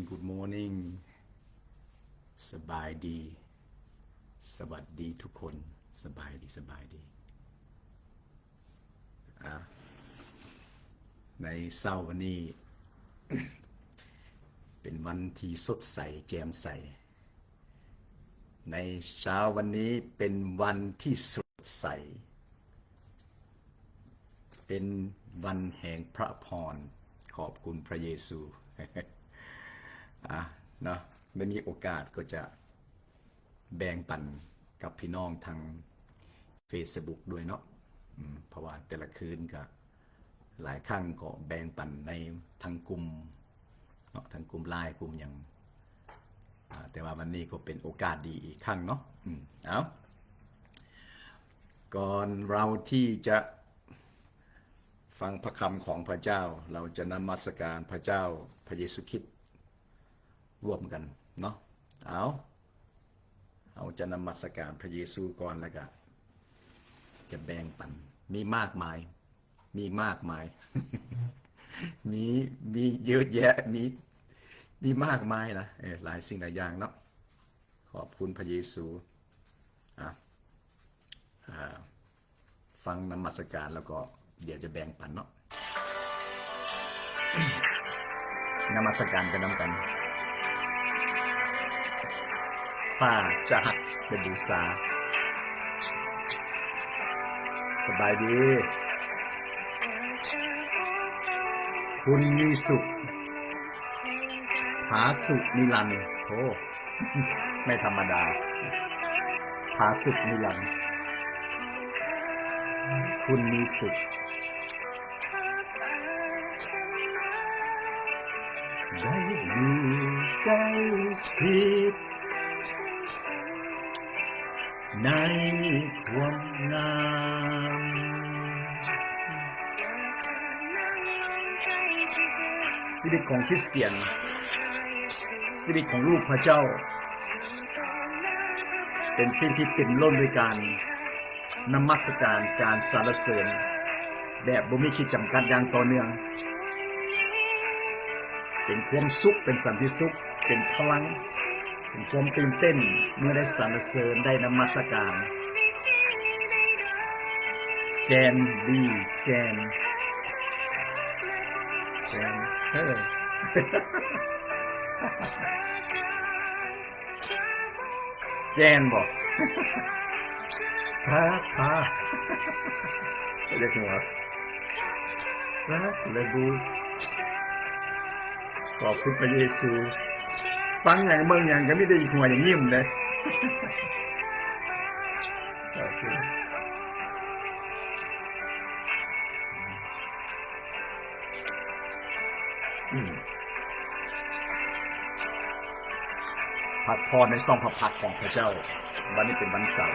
Good morning ສະບາຍດີ ສະຫວັດດີທຸກຄົນ ສະບາຍດີ ສະບາຍດີ ອ່າ ໃນເຊົ້າວັນນີ້ ເປັນວັນທີ່ສົດໃສ ແຈ່ມໃສ ໃນເຊົ້າວັນນີ້ເປັນວັນທີ່ສົດໃສ ເປັນວັນແຫ່ງພະພອນ ຂອບຄຸນພະເຢຊູ ອ່າ ເນາະ ໄດ້ມີໂອກາດກໍຈະແບ່ງປັນກັບພີ່ນ້ອງທາງເຟສບຸກດ້ວຍເນາະ ອືມ ເພາະວ່າແຕ່ລະຄືນກະ ຫຼາຍຄັ້ງກໍແບ່ງປັນໃນທາງກຸ່ມເນາະ ທາງກຸ່ມ LINE ກຸ່ມຫຍັງ ອ່າ ແຕ່ວ່າວັນນີ້ກໍເປັນໂອກາດດີອີກຄັ້ງເນາະ ອືມ ເອົາ ກ່ອນເຮົາທີ່ຈະຟັງພະຄຳຂອງພະເຈົ້າ ເຮົາຈະນະມັດສະການພະເຈົ້າ ພະເຢຊູຄຣິດຮ່ວມກັນເນາະ ເອົາ ເຮົາຈະນະມັດສະການພະເຢຊູກ່ອນ ແລ້ວກະຈະແບ່ງປັນ ມີມາກມາຍ ມີມາກມາຍ ມີ ມີເຍອະແຍະ ມີ ມີມາກມາຍນະ ເອີ ຫຼາຍສິ່ງຫຼາຍຢ່າງເນາະ ຂອບຄຸນພະເຢຊູ ອ່າ ອ່າ ຟັງນະມັດສະການ ແລ້ວກໍດຽວຈະແບ່ງປັນເນາະ ນະມັດສະການໄປນຳກັນ ພາຈະຮັກ ແລະ ບູຊາ ສະບາຍດີ ຄຸນມີສຸກ ຜາສຸກນິລັນ ໂອ້ ໄມ່ທຳມະດາ ຜາສຸກນິລັນ ຄຸນມີສຸກ ໄດ້ຢູ່ໃກ້ຊິດ ໃນຄວາມງາມ ຊີວິດຂອງຄຣິສຕຽນ ຊີວິດຂອງລູກພະເຈົ້າ ເປັນສິ່ງທີ່ເຕັມລົ້ນດ້ວຍການນະມັດສະການ ການສັນລະເສີນ ແບບບໍ່ມີຂີດຈຳກັດຢ່າງຕໍ່ເນື່ອງ ເປັນຄວາມສຸກ ເປັນສັນຕິສຸກ ເປັນພະລັງ ເປັນຄວາມຕື່ນເຕັ້ນ ເມື່ອໄດ້ສັນລະເສີນ ໄດ້ນະມັດສະການ ແຈນ ດີ ແຈນ ແຈນ ເອີ ແຈນບໍ? ພາ ພາ ຢາກຫົວ ພາ ແລະ ບູຊາ ຂອບຄຸນພະເຢຊູ ຟັງຫຍັງເບິ່ງຫຍັງກໍມີແຕ່ຢາກຫົວຢາກຍິ້ມເດ້ ໂອເຄ ອືມ ພັກຜ່ອນໃນຊ່ອງພະພັກຂອງພະເຈົ້າ ວັນນີ້ເປັນວັນເສົາ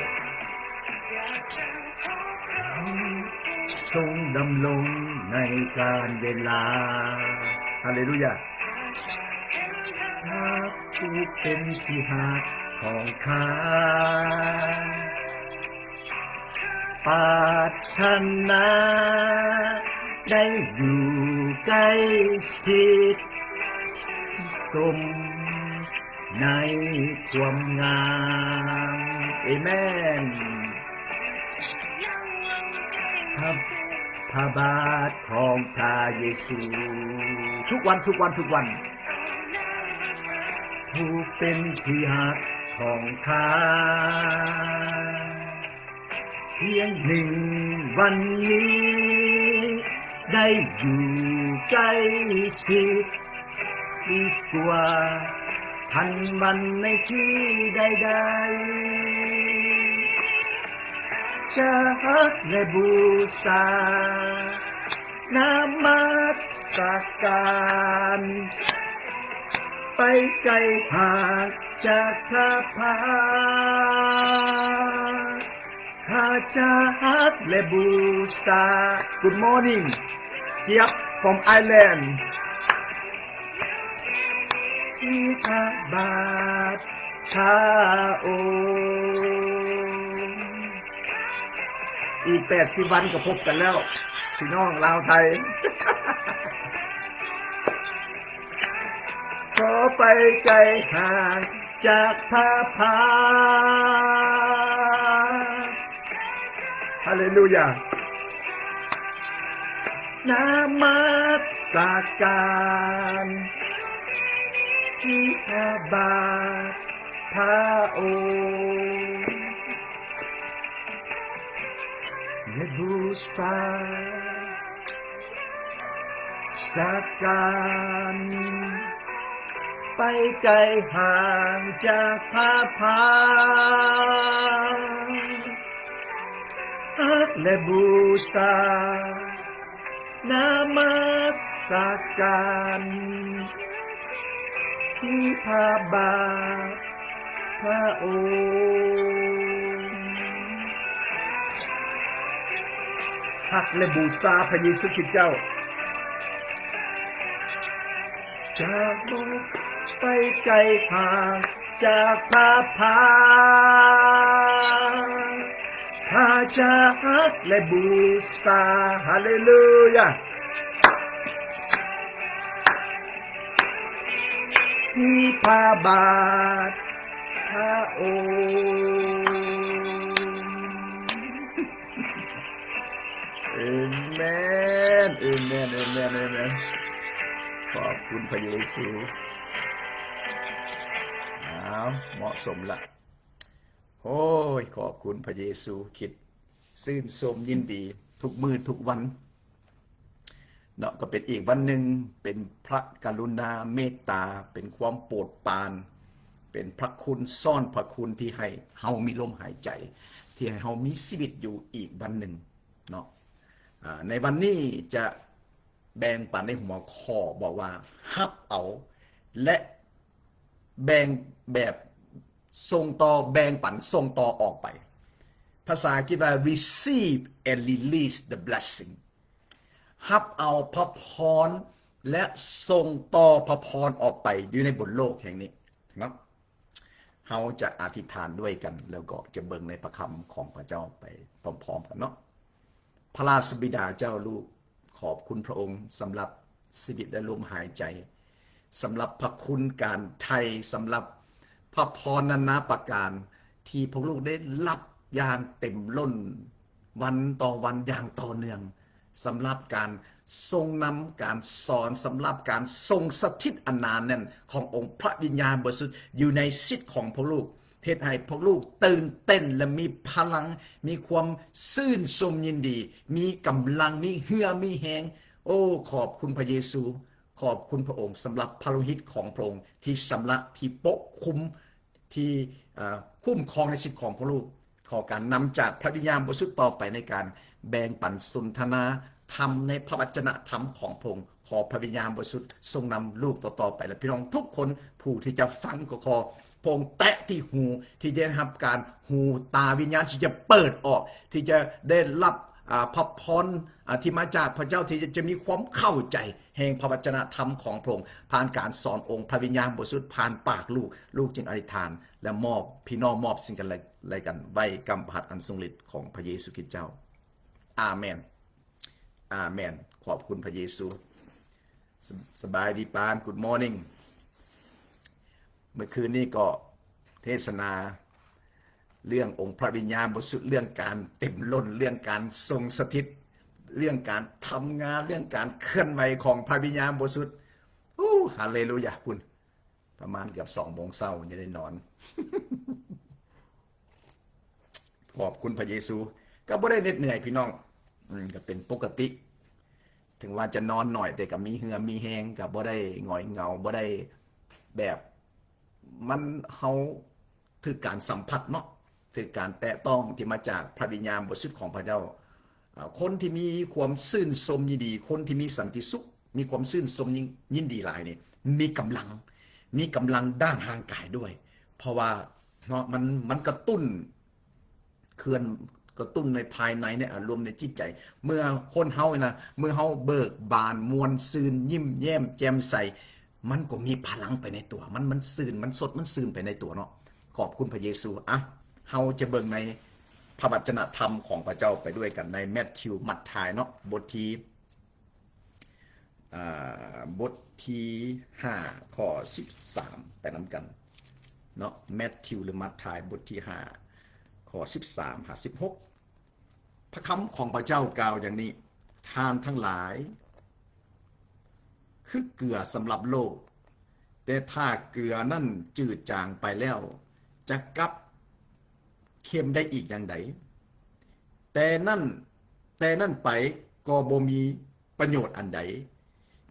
ຊົງດຳລົງໃນການເວລາ ຮາເລລູຢາ ພະຜູ້ເປັນທີ່ຮັກຂອງຂ້າ ປາດຖະໜາໄດ້ຢູ່ໃກ້ຊິດ ຊົມໃນຄວາມງາມ ເອເມນ ພະ ພະບາດຂອງພະເຢຊູ ທຸກວັນ ທຸກວັນ ທຸກວັນ ຜູ້ເປັນທີ່ຮັກຂອງຂ້າ ພຽງໜຶ່ງວັນນີ້ ໄດ້ຢູ່ໃກ້ຊິດ ດີກວ່າພັນວັນໃນທີ່ໃດໆ ຈະຮັກ ແລະ ບູຊາ ນະມັດສະການ ໄປໄກຫ່າງຈາກພະພັກ ຂ້າຈະຮັກ ແລະ ບູຊາ Good morning ຈຽບ from Ireland ທີ່ພະບາດພະອົງ ອີກແປດສິບວັນກໍພົບກັນແລ້ວ ພີ່ນ້ອງລາວໄທ. ຂໍໄປໄກຫ່າງຈາກພະພັກ. ຮາເລລູຢາ. ນະມັດສະການພະບາດພະອົງ ແລະບູຊາ ສະການ ໄປໄກຫ່າງຈາກພະພັກ ຮັກ ແລະ ບູຊາ ນະມັດສະການ ທີ່ພະບາດ ພະອົງ ຮັກ ແລະ ບູຊາພະເຢຊູຄຣິດເຈົ້າ. ຈາກໄປໄກຫ່າງຈາກພະພັກ ພະຈະຮັກ ແລະ ບູຊາ. ຮາເລລູຢາ. ທີ່ພະບາດພະອົງ. ເອເມນ ເອເມນ ເອເມນ ເອເມນ. ຂອບຄຸນພະເຢຊູ. ອ້າວ ເໝາະສົມລະ. ໂອ້ຍ ຂອບຄຸນພະເຢຊູຄຣິດ. ຊື່ນຊົມຍິນດີທຸກມື້ທຸກວັນເນາະ, ກໍເປັນອີກວັນໜຶ່ງ ເປັນພະກະລຸນາເມດຕາ, ເປັນຄວາມໂປດປານ, ເປັນພະຄຸນຊ້ອນພະຄຸນທີ່ໃຫ້ເຮົາມີລົມຫາຍໃຈ, ທີ່ໃຫ້ເຮົາມີຊີວິດຢູ່ອີກວັນໜຶ່ງເນາະ. ອາ ໃນວັນນີ້ຈະແບ່ງປັນໃນຫົວຂໍ້ບອກວ່າ ຮັບເອົາ ແລະ ແບ່ງແບບ ສົ່ງຕໍ່ ແບ່ງປັນ ສົ່ງຕໍ່ອອກໄປ. ພາສາອັງກິດວ່າ receive and release the blessing. ຮັບເອົາພະພອນ ແລະ ສົ່ງຕໍ່ພະພອນອອກໄປຢູ່ໃນບົນໂລກແຫ່ງນີ້ເນາະ. ເຮົາຈະອະທິຖານດ້ວຍກັນ ແລ້ວກໍຈະເບິ່ງໃນພະຄຳຂອງພະເຈົ້າໄປພ້ອມໆກັນເນາະ. ພະລາຊະບິດາເຈົ້າ ລູກຂອບຄຸນພະອົງສຳລັບຊີວິດ ແລະ ລົມຫາຍໃຈ, ສຳລັບພະຄຸນການໄຖ່, ສຳລັບພະພອນນານາປະການທີ່ພວກລູກໄດ້ຮັບຢ່າງເຕັມລົ້ນ ວັນຕໍ່ວັນຢ່າງຕໍ່ເນື່ອງ, ສຳລັບການຊົງນຳການສອນ, ສຳລັບການຊົງສະຖິດອັນໜາແໜ້ນຂອງອົງພະວິນຍານບໍລິສຸດຢູ່ໃນຊີວິດຂອງພວກລູກ. ເຮັດໃຫ້ພວກລູກຕື່ນເຕັ້ນ ແລະ ມີພະລັງ, ມີຄວາມຊື່ນຊົມຍິນດີ, ມີກຳລັງ, ມີເຫື່ອມີແຮງ. ໂອ້ ຂອບຄຸນພະເຢຊູ, ຂອບຄຸນພະອົງສຳລັບພະໂລຫິດຂອງພະອົງທີ່ຊຳລະ, ທີ່ປົກຄຸມ, ທີ່ ເອີ ຄຸ້ມຄອງໃນຊີວິດຂອງພວກລູກ. ຂໍການນຳຈາກພະວິນຍານບໍລິສຸດຕໍ່ໄປໃນການແບ່ງປັນສົນທະນາທຳໃນພະວັດຈະນະທຳຂອງພະອົງ. ຂໍພະວິນຍານບໍລິສຸດຊົງນຳລູກຕໍ່ໆໄປ ແລະ ພີ່ນ້ອງທຸກຄົນຜູ້ທີ່ຈະຟັງ ກໍຂໍພະອົງແຕະທີ່ຫູ ທີ່ຈະໄດ້ຮັບການຫູຕາວິນຍານທີ່ຈະເປີດອອກ ທີ່ຈະໄດ້ຮັບ ອາ ພະພອນ ອາ ທີ່ມາຈາກພະເຈົ້າ ທີ່ຈະ ຈະມີຄວາມເຂົ້າໃຈແຫ່ງພະວັດຈະນະທຳຂອງພະອົງ ຜ່ານການສອນອົງພະວິນຍານບໍລິສຸດຜ່ານປາກລູກ. ລູກຈຶ່ງອະທິຖານ ແລະ ມອບ ພີ່ນ້ອງມອບຊຶ່ງກັນ ແລະ ກັນໄວ້ກຳພະຫັດອັນຊົງລິດຂອງພະເຢຊູຄຣິດເຈົ້າ. ອາເມນ. ອາເມນ. ຂອບຄຸນພະເຢຊູ. ສະ ສະບາຍດີປານ. Good morning. ເມື່ອຄືນນີ້ກໍເທດສະໜາເລື່ອງອົງພະວິນຍານບໍລິສຸດ, ເລື່ອງການເຕັມລົ້ນ, ເລື່ອງການຊົງສະຖິດ, ເລື່ອງການທຳງານ, ເລື່ອງການເຄື່ອນໄຫວຂອງພະວິນຍານບໍລິສຸດ. ໂອ້ ຮາເລລູຢາ. ພຸ້ນ ປະມານເກືອບສອງໂມງເຊົ້າ ຍັງໄດ້ນອນ. ຂອບຄຸນພະເຢຊູ. ກໍບໍ່ໄດ້ເໜັດເໜື່ອຍພີ່ນ້ອງ, ອືມ ກໍເປັນປົກກະຕິ. ເຖິງວ່າຈະນອນໜ້ອຍ ແຕ່ກໍມີເຫື່ອມີແຮງ, ກໍບໍ່ໄດ້ຫງອຍເຫງົາ, ບໍ່ໄດ້ແບບ ມັນ ເຮົາຖືກການສຳຜັດເນາະ, ຖືກການແຕະຕ້ອງທີ່ມາຈາກພະວິນຍານບໍລິສຸດຂອງພະເຈົ້າ. ອາ ຄົນທີ່ມີຄວາມຊື່ນຊົມຍິນດີ, ຄົນທີ່ມີສັນຕິສຸກ, ມີຄວາມຊື່ນຊົມຍິນ ຍິນດີຫຼາຍນີ້ ມີກຳລັງ, ມີກຳລັງດ້ານຮ່າງກາຍດ້ວຍ, ເພາະວ່າເນາະ ມັນ ມັນກະຕຸ້ນ ເຄື່ອນ ກະຕຸ້ນໃນພາຍໃນ, ໃນອາລົມ, ໃນຈິດໃຈ. ເມື່ອຄົນເຮົານະ ເມື່ອເຮົາເບີກບານ, ມ່ວນຊື່ນ, ຍິ້ມແຍ້ມແຈ່ມໃສ, ມັນກໍມີພະລັງໄປໃນຕົວ, ມັນ ມັນຊື່ນ, ມັນສົດ, ມັນຊື່ນໄປໃນຕົວເນາະ. ຂອບຄຸນພະເຢຊູ. ອະ ເຮົາຈະເບິ່ງໃນພະວັດຈະນະທຳຂອງພະເຈົ້າໄປດ້ວຍກັນ ໃນແມັດທິວ ມັດທາຍເນາະ, ບົດທີ ອ່າ ບົດທີຫ້າ ຂໍ້ສິບສາມ ໄປນຳກັນເນາະ ແມັດທິວ ຫຼື ມັດທາຍ ບົດທີຫ້າ ຂໍ້ສິບສາມຫາສິບຫົກ ພະຄຳຂອງພະເຈົ້າກ່າວຢ່າງນີ້, ທ່ານທັງຫຼາຍຄືເກືອສຳລັບໂລກ, ແຕ່ຖ້າເກືອນັ້ນຈືດຈາງໄປແລ້ວ ຈະກັບເຄັມໄດ້ອີກຢ່າງໃດ? ແຕ່ນັ້ນ, ແຕ່ນັ້ນໄປກໍບໍ່ມີປະໂຫຍດອັນໃດ,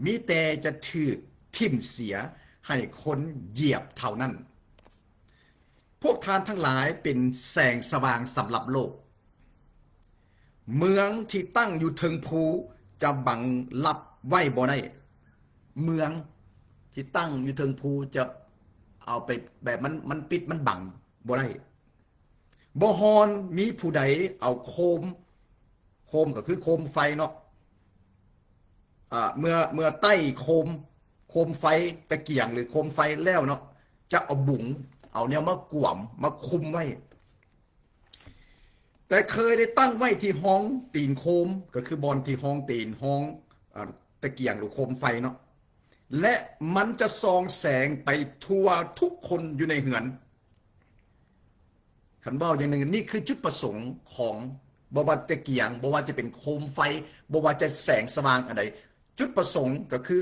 ມີແຕ່ຈະຖືກຖິ້ມເສຍໃຫ້ຄົນຢຽບເທົ່ານັ້ນ. ພວກທ່ານທັງຫຼາຍເປັນແສງສະຫວ່າງສຳລັບໂລກ. ເມືອງທີ່ຕັ້ງຢູ່ເທິງພູຈະບັງລັບໄວ້ບໍ່ໄດ້. ເມືອງທີ່ຕັ້ງຢູ່ເທິງພູຈະເອົາໄປແບບມັນ, ມັນປິດ, ມັນບັງບໍ່ໄດ້. ບໍ່ຮອນມີຜູ້ໃດເອົາໂຄມ, ໂຄມກໍຄືໂຄມໄຟເນາະ, ອ່າ ເມື່ອ, ເມື່ອໄຕ້ໂຄມ, ໂຄມໄຟ, ຕະກຽງ ຫຼື ໂຄມໄຟແລ້ວເນາະ, ຈະເອົາບຸງ, ເອົາແນວມາກວມ, ມາຄຸມໄວ້. ແຕ່ເຄີຍໄດ້ຕັ້ງໄວ້ທີ່ຮອງຕີນໂຄມ, ກໍຄືບ່ອນທີ່ຮອງຕີນ, ຮອງ, ອ່າ, ຕະກຽງ ຫຼື ໂຄມໄຟເນາະ, ແລະ ມັນຈະສ່ອງແສງໄປທົ່ວທຸກຄົນຢູ່ໃນເຮືອນ. ຄັນເວົ້າຢ່າງໜຶ່ງ, ນີ້ຄືຈຸດປະສົງຂອງ, ບໍ່ວ່າຕະກຽງ, ບໍ່ວ່າຈະເປັນໂຄມໄຟ, ບໍ່ວ່າຈະແສງສະຫວ່າງອັນໃດ, ຈຸດປະສົງກໍຄື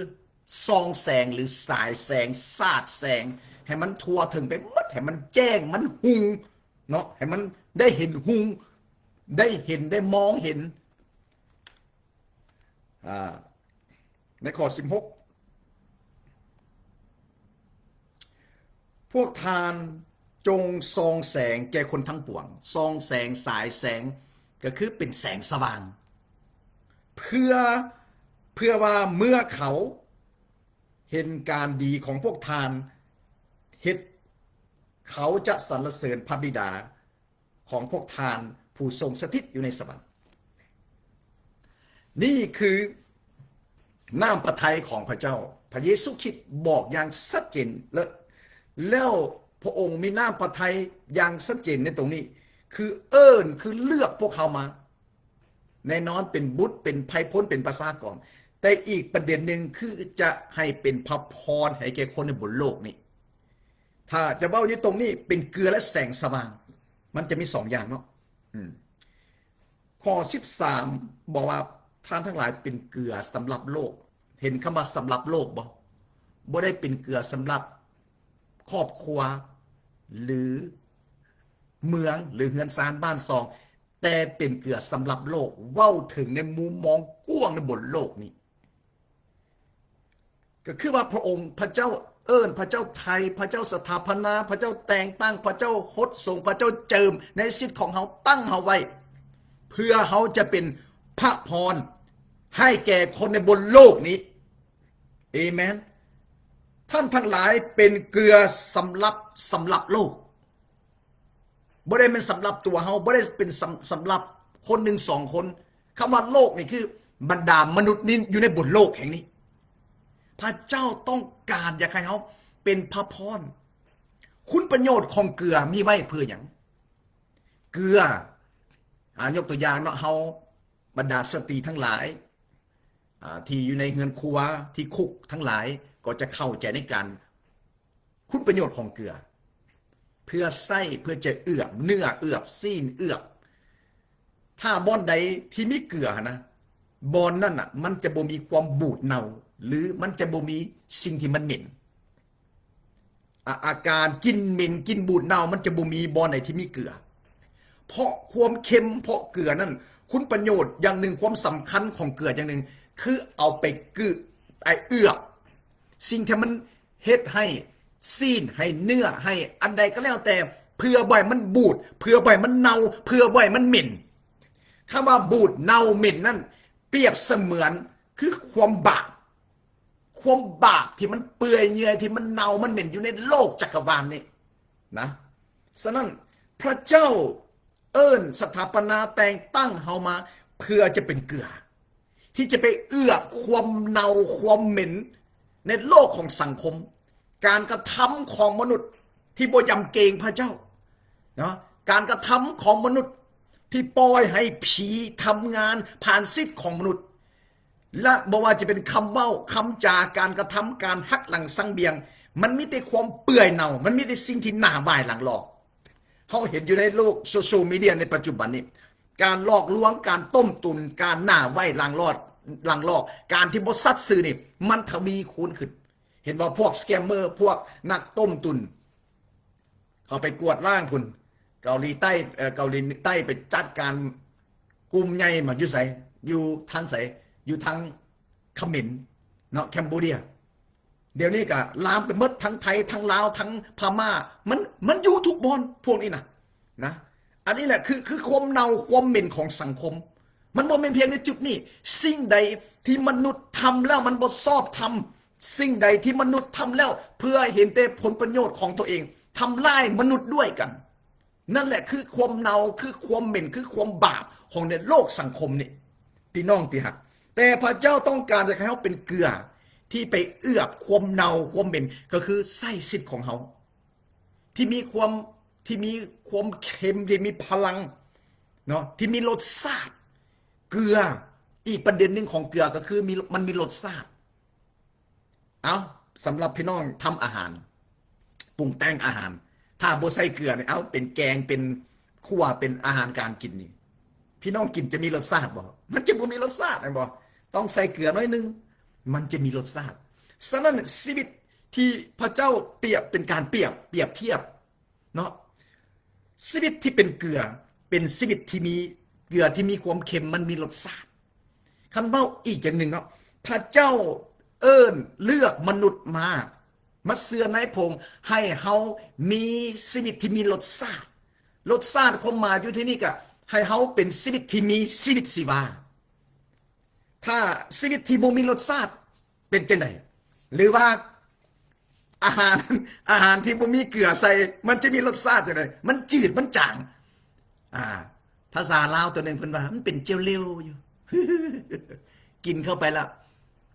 ສ່ອງແສງ ຫຼື ສາຍແສງ, ສາດແສງໃຫ້ມັນທົ່ວເຖິງໄປໝົດ, ໃຫ້ມັນແຈ້ງ, ມັນຮຸ່ງເນາະ, ໃຫ້ມັນໄດ້ເຫັນຮຸ່ງ, ໄດ້ເຫັນ, ໄດ້ມອງເຫັນ. ອ່າ ໃນຂໍ້ສິບຫົກ ພວກທ່ານຈົ່ງສ່ອງແສງແກ່ຄົນທັງປວງ. ສ່ອງແສງ, ສາຍແສງ ກໍຄືເປັນແສງສະຫວ່າງ ເພື່ອ, ເພື່ອວ່າເມື່ອເຂົາເຫັນການດີຂອງພວກທ່ານເຮັດ, ເຂົາຈະສັນລະເສີນພະບິດາ ຂອງພວກທ່ານຜູ້ຊົງສະຖິດຢູ່ໃນສະຫວັນ. ນີ້ຄືນ້ຳພະໄທຂອງພະເຈົ້າ. ພະເຢຊູຄຣິດບອກຢ່າງຊັດເຈນ ແລະ ແລ້ວພະອົງມີນ້ຳພະໄທຢ່າງຊັດເຈນໃນຕົງນີ້ ຄືເອີ້ນ, ຄືເລືອກພວກເຮົາມາ. ແນ່ນອນເປັນບຸດ, ເປັນໄພພົນ, ເປັນປະຊາກອນ. ແຕ່ອີກປະເດັນໜຶ່ງຄືຈະໃຫ້ເປັນພະພອນໃຫ້ແກ່ຄົນໃນບົນໂລກນີ້. ຖ້າຈະເວົ້າຢູ່ຕົງນີ້ເປັນເກືອ ແລະ ແສງສະຫວ່າງ, ມັນຈະມີສອງຢ່າງເນາະ. ອືມ ຂໍ້ສິບສາມ ບອກວ່າ ທ່ານທັງຫຼາຍເປັນເກືອສຳລັບໂລກ. ເຫັນຄຳວ່າສຳລັບໂລກບໍ່? ບໍ່ໄດ້ເປັນເກືອສຳລັບຄອບຄົວ ຫຼື ເມືອງ ຫຼື ເຮືອນຊານບ້ານຊ່ອງ, ແຕ່ເປັນເກືອສຳລັບໂລກ, ເວົ້າເຖິງໃນມຸມມອງກວ້າງໃນບົນໂລກນີ້. ກໍຄືວ່າພະອົງ ພະເຈົ້າເອີ້ນ, ພະເຈົ້າໄຖ່, ພະເຈົ້າສະຖາປະນາ, ພະເຈົ້າແຕ່ງຕັ້ງ, ພະເຈົ້າຫົດສົງ, ພະເຈົ້າເຈີມໃນຊີວິດຂອງເຮົາ, ຕັ້ງເຮົາໄວ້ ເພື່ອເຮົາຈະເປັນພະພອນໃຫ້ແກ່ຄົນໃນບົນໂລກນີ້. ເອເມນ. ທ່ານທັງຫຼາຍເປັນເກືອສຳລັບ, ສຳລັບໂລກ. ບໍ່ໄດ້ແມ່ນສຳລັບຕົວເຮົາ, ບໍ່ໄດ້ເປັນສຳ, ສຳລັບຄົນໜຶ່ງສອງຄົນ. ຄຳວ່າໂລກນີ້ຄືບັນດາມະນຸດນີ້ຢູ່ໃນບົນໂລກແຫ່ງນີ້. ພະເຈົ້າຕ້ອງການຢາກໃຫ້ເຮົາເປັນພະພອນ. ຄຸນປະໂຫຍດຂອງເກືອມີໄວ້ເພື່ອຫຍັງ? ເກືອ, ອາ, ຍົກຕົວຢ່າງເນາະ, ເຮົາບັນດາສະຕີທັງຫຼາຍ, ອາ, ທີ່ຢູ່ໃນເຮືອນຄົວ, ທີ່ຄຸກທັງຫຼາຍ, ກໍຈະເຂົ້າໃຈໃນການ ຄຸນປະໂຫຍດຂອງເກືອ ເພື່ອໃຊ້ ເພື່ອຈະເອືອບເນື້ອ ເອືອບຊີ້ນ ເອືອບ ຖ້າບ່ອນໃດທີ່ມີເກືອຫັ້ນນະ ບ່ອນນັ້ນນະ ມັນຈະບໍ່ມີຄວາມບູດເນົ່າ ຫຼື ມັນຈະບໍ່ມີສິ່ງທີ່ມັນເໝັນ ອາ ອາການກິ່ນເໝັນ ກິ່ນບູດເນົ່າ ມັນຈະບໍ່ມີບ່ອນໃດທີ່ມີເກືອ. ເພາະຄວາມເຄັມ ເພາະເກືອນັ້ນ ຄຸນປະໂຫຍດຢ່າງໜຶ່ງ ຄວາມສຳຄັນຂອງເກືອຢ່າງໜຶ່ງ ຄືເອົາໄປກື ໄປເອືອບ ສິ່ງທີ່ມັນເຮັດໃຫ້ຊີ້ນ ໃຫ້ເນື້ອ ໃຫ້ອັນໃດກໍແລ້ວແຕ່ ເພື່ອບໍ່ໃຫ້ມັນບູດ ເພື່ອບໍ່ໃຫ້ມັນເນົ່າ ເພື່ອບໍ່ໃຫ້ມັນເໝັນ. ຄຳວ່າບູດເນົ່າເໝັນນັ້ນ ປຽບສະເໝືອນຄືຄວາມບາບ ຄວາມບາບທີ່ມັນເປື່ອຍເຫຍື່ອຍ ທີ່ມັນເນົ່າມັນເໝັນຢູ່ໃນໂລກຈັກກະວານນີ້ນະ. ສະນັ້ນ ພະເຈົ້າເອີ້ນ ສະຖາປະນາ ແຕ່ງຕັ້ງເຮົາມາເພື່ອຈະເປັນເກືອ ທີ່ຈະໄປເອືອບຄວາມເນົ່າຄວາມເໝັນໃນໂລກຂອງສັງຄົມ ການກະທຳຂອງມະນຸດທີ່ບໍ່ຍຳເກງພະເຈົ້າເນາະ ການກະທຳຂອງມະນຸດທີ່ປ່ອຍໃຫ້ຜີທຳງານຜ່ານສິດຂອງມະນຸດ ແລະ ບໍ່ວ່າຈະເປັນຄຳເວົ້າ, ຄຳຈາ, ການກະທຳ, ການຫັກຫຼັງສັງບຽງ, ມັນມີແຕ່ຄວາມເປື່ອຍເນົ່າ, ມັນມີແຕ່ສິ່ງທີ່ໜ້າຫວາຍຫຼັງຫຼອກ. ເຮົາເຫັນຢູ່ໃນໂລກໂຊຊຽວມີເດຍໃນປັດຈຸບັນນີ້, ການຫຼອກລວງ, ການຕົ້ມຕຸນ, ການໜ້າຫວາຍຫຼັງຫຼອກ, ຫຼັງຫຼອກ, ການທີ່ບໍ່ສັດຊື່ນີ້ ມັນທະວີຄູນຂຶ້ນ. ເຫັນບໍ່? ພວກສະແກມເມີ, ພວກນັກຕົ້ມຕຸນ ເຂົາໄປກວດລ້າງພຸ້ນ ເກົາຫຼີໃຕ້, ເອີ ເກົາຫຼີໃຕ້ໄປຈັດການກຸ່ມໃຫຍ່ມາຢູ່ໃສ? ຢູ່ທາງໃສ? ຢູ່ທາງຂະເໝນເນາະ, ແຄມໂບເດຍ. ດຽວນີ້ກໍລາມໄປໝົດ ທັງໄທ ທັງລາວ ທັງພະມ້າ, ມັນ ມັນຢູ່ທຸກບ່ອນພວກນີ້ນະ ນະ. ອັນນີ້ແຫຼະ ຄື ຄືຄວາມເນົ່າຄວາມເໝັນຂອງສັງຄົມ. ມັນບໍ່ແມ່ນພຽງໃນຈຸດນີ້. ສິ່ງໃດທີ່ມະນຸດທຳແລ້ວມັນບໍ່ຊອບທຳ, ສິ່ງໃດທີ່ມະນຸດທຳແລ້ວເພື່ອເຫັນແຕ່ຜົນປະໂຫຍດຂອງຕົວເອງ, ທຳລາຍມະນຸດດ້ວຍກັນ. ນັ້ນແຫຼະຄືຄວາມເນົ່າ, ຄືຄວາມເໝັນ, ຄືຄວາມບາບຂອງໃນໂລກສັງຄົມນີ້ ພີ່ນ້ອງທີ່ຮັກ. ແຕ່ພະເຈົ້າຕ້ອງການຢາກໃຫ້ເຮົາເປັນເກືອທີ່ໄປເອືອບຄວາມເນົ່າຄວາມເໝັນ, ກໍຄືໃຊ້ຊີວິດຂອງເຮົາ ທີ່ມີຄວາມ ທີ່ມີຄວາມເຄັມ, ທີ່ມີພະລັງເນາະ, ທີ່ມີລົດຊາດ. ເກືອ, ອີກປະເດັນໜຶ່ງຂອງເກືອກໍຄືມີ ມັນມີລົດຊາດ. ເອົ້າ, ສຳລັບພີ່ນ້ອງທຳອາຫານ, ປຸງແຕ່ງອາຫານ, ຖ້າບໍ່ໃສ່ເກືອນີ້, ເອົ້າ, ເປັນແກງ, ເປັນຂົ້ວ, ເປັນອາຫານການກິນນີ້, ພີ່ນ້ອງກິນຈະມີລົດຊາດບໍ່? ມັນຈະບໍ່ມີລົດຊາດ, ແມ່ນບໍ່? ຕ້ອງໃສ່ເກືອໜ້ອຍໜຶ່ງ, ມັນຈະມີລົດຊາດ. ສະນັ້ນ, ຊີວິດທີ່ພະເຈົ້າປຽບ ເປັນການປຽບ, ປຽບທຽບເນາະ, ຊີວິດທີ່ເປັນເກືອ ເປັນຊີວິດທີ່ມີເກືອທີ່ມີຄວາມເຄັມ, ມັນມີລົດຊາດ. ຄັນເວົ້າອີກຢ່າງໜຶ່ງເນາະ, ພະເຈົ້າເອີ້ນເລືອກມະນຸດມາ, ມາເຊື່ອໃນພະອົງ, ໃຫ້ເຮົາມີຊີວິດທີ່ມີລົດຊາດ. ລົດຊາດຄວາມໝາຍຢູ່ທີ່ນີ້ກະ ໃຫ້ເຮົາເປັນຊີວິດທີ່ມີຊີວິດຊີວາ. ຖ້າຊີວິດທີ່ບໍ່ມີລົດຊາດເປັນຈັ່ງໃດ? ຫຼືວ່າອາຫານ ອາຫານທີ່ບໍ່ມີເກືອໃສ່ ມັນຈະມີລົດຊາດຈັ່ງໃດ? ມັນຈືດ ມັນຈາງ. ອາ ພາສາລາວຕົວໜຶ່ງເພິ່ນວ່າ ມັນເປັນເຈວເລວຢູ່. ກິນເຂົ້າໄປແລ້ວ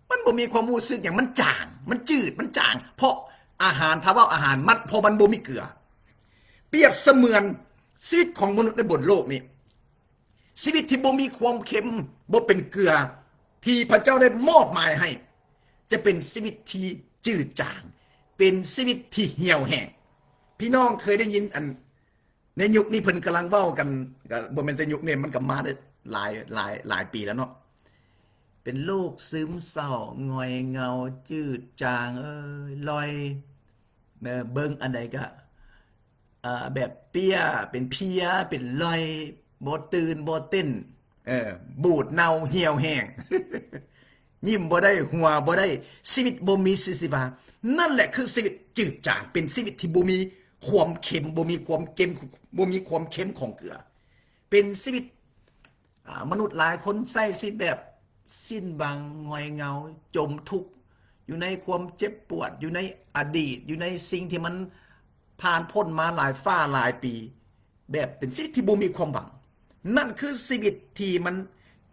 ມັນບໍ່ມີຄວາມຮູ້ສຶກຫຍັງ, ມັນຈາງ, ມັນຈືດ, ມັນຈາງ ເພາະອາຫານ, ຖ້າເວົ້າອາຫານ ມັນ ເພາະມັນບໍ່ມີເກືອ. ປຽບສະເໝືອນຊີວິດຂອງມະນຸດໃນບົນໂລກນີ້ ຊີວິດທີ່ບໍ່ມີຄວາມເຄັມ, ບໍ່ເປັນເກືອ ທີ່ພະເຈົ້າໄດ້ມອບໝາຍໃຫ້ ຈະເປັນຊີວິດທີ່ຈືດຈາງ, ເປັນຊີວິດທີ່ຫ່ຽວແຫ້ງ. ພີ່ນ້ອງເຄີຍໄດ້ຍິນອັນ ໃນຍຸກນີ້ເພິ່ນກຳລັງເວົ້າກັນ, ກໍບໍ່ແມ່ນແຕ່ຍຸກນີ້, ມັນກໍມາໄດ້ຫຼາຍ, ຫຼາຍ, ຫຼາຍປີແລ້ວເນາະ, ເປັນໂລກຊຶມເສົ້າ, ຫງອຍເຫງົາ, ຈືດຈາງ, ເອີຍ, ລ່ອຍ, ເອີ, ເບິ່ງອັນໃດກໍ ອ່າ ແບບເປ້ຍ, ເປັນເພຍ, ເປັນລ່ອຍ, ບໍ່ຕື່ນ, ບໍ່ເຕັ້ນ, ເອີ, ບູດເນົ່າ, ຫ່ຽວແຫ້ງ, ຍິ້ມບໍ່ໄດ້, ຫົວບໍ່ໄດ້, ຊີວິດບໍ່ມີຊີວິດຊີວາ. ນັ້ນແຫຼະຄືຊີວິດຈືດຈາງ, ເປັນຊີວິດທີ່ບໍ່ມີຄວາມເຄັມ, ບໍ່ມີຄວາມເຄັມ, ບໍ່ມີຄວາມເຄັມຂອງເກືອ. ເປັນຊີວິດ ອາ ມະນຸດຫຼາຍຄົນໃຊ້ຊີວິດແບບສິ້ນຫວັງ, ຫງອຍເຫງົາ, ຈົມທຸກ, ຢູ່ໃນຄວາມເຈັບປວດ, ຢູ່ໃນອະດີດ, ຢູ່ໃນສິ່ງທີ່ມັນຜ່ານພົ້ນມາຫຼາຍຟ້າຫຼາຍປີ, ແບບເປັນຊີວິດທີ່ບໍ່ມີຄວາມຫວັງ. ນັ້ນຄືຊີວິດທີ່ມັນ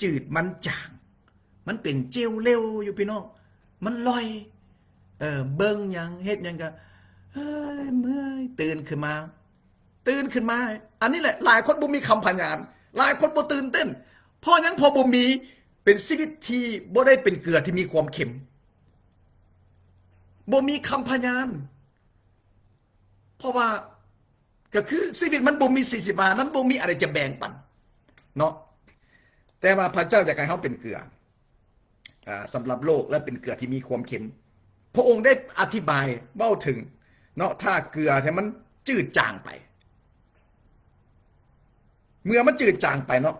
ຈືດ, ມັນຈາງ, ມັນເປັນເຈວເລວຢູ່ ພີ່ນ້ອງ, ມັນລ່ອຍ, ເອີ, ເບິ່ງຫຍັງ, ເຮັດຫຍັງກໍ ເອີຍ, ເມື່ອຍ, ຕື່ນຂຶ້ນມາ ຕື່ນຂຶ້ນມາ. ອັນນີ້ແຫຼະ ຫຼາຍຄົນບໍ່ມີຄຳພະຍານ, ຫຼາຍຄົນບໍ່ຕື່ນເຕັ້ນ. ເພາະຫຍັງ? ເພາະບໍ່ມີ, ເປັນຊີວິດທີ່ບໍ່ໄດ້ເປັນເກືອທີ່ມີຄວາມເຄັມ, ບໍ່ມີຄຳພະຍານ. ເພາະວ່າ ກໍຄືຊີວິດມັນບໍ່ມີຊີວິດຊີວາ, ມັນບໍ່ມີອະໄລຈະແບ່ງປັນເນາະ. ແຕ່ວ່າພະເຈົ້າຢາກໃຫ້ເຮົາເປັນເກືອ ອ່າ ສຳລັບໂລກ ແລະ ເປັນເກືອທີ່ມີຄວາມເຄັມ. ພະອົງໄດ້ອະທິບາຍເວົ້າເຖິງເນາະ, ຖ້າເກືອທີ່ມັນຈືດຈາງໄປ, ເມື່ອມັນຈືດຈາງໄປເນາະ,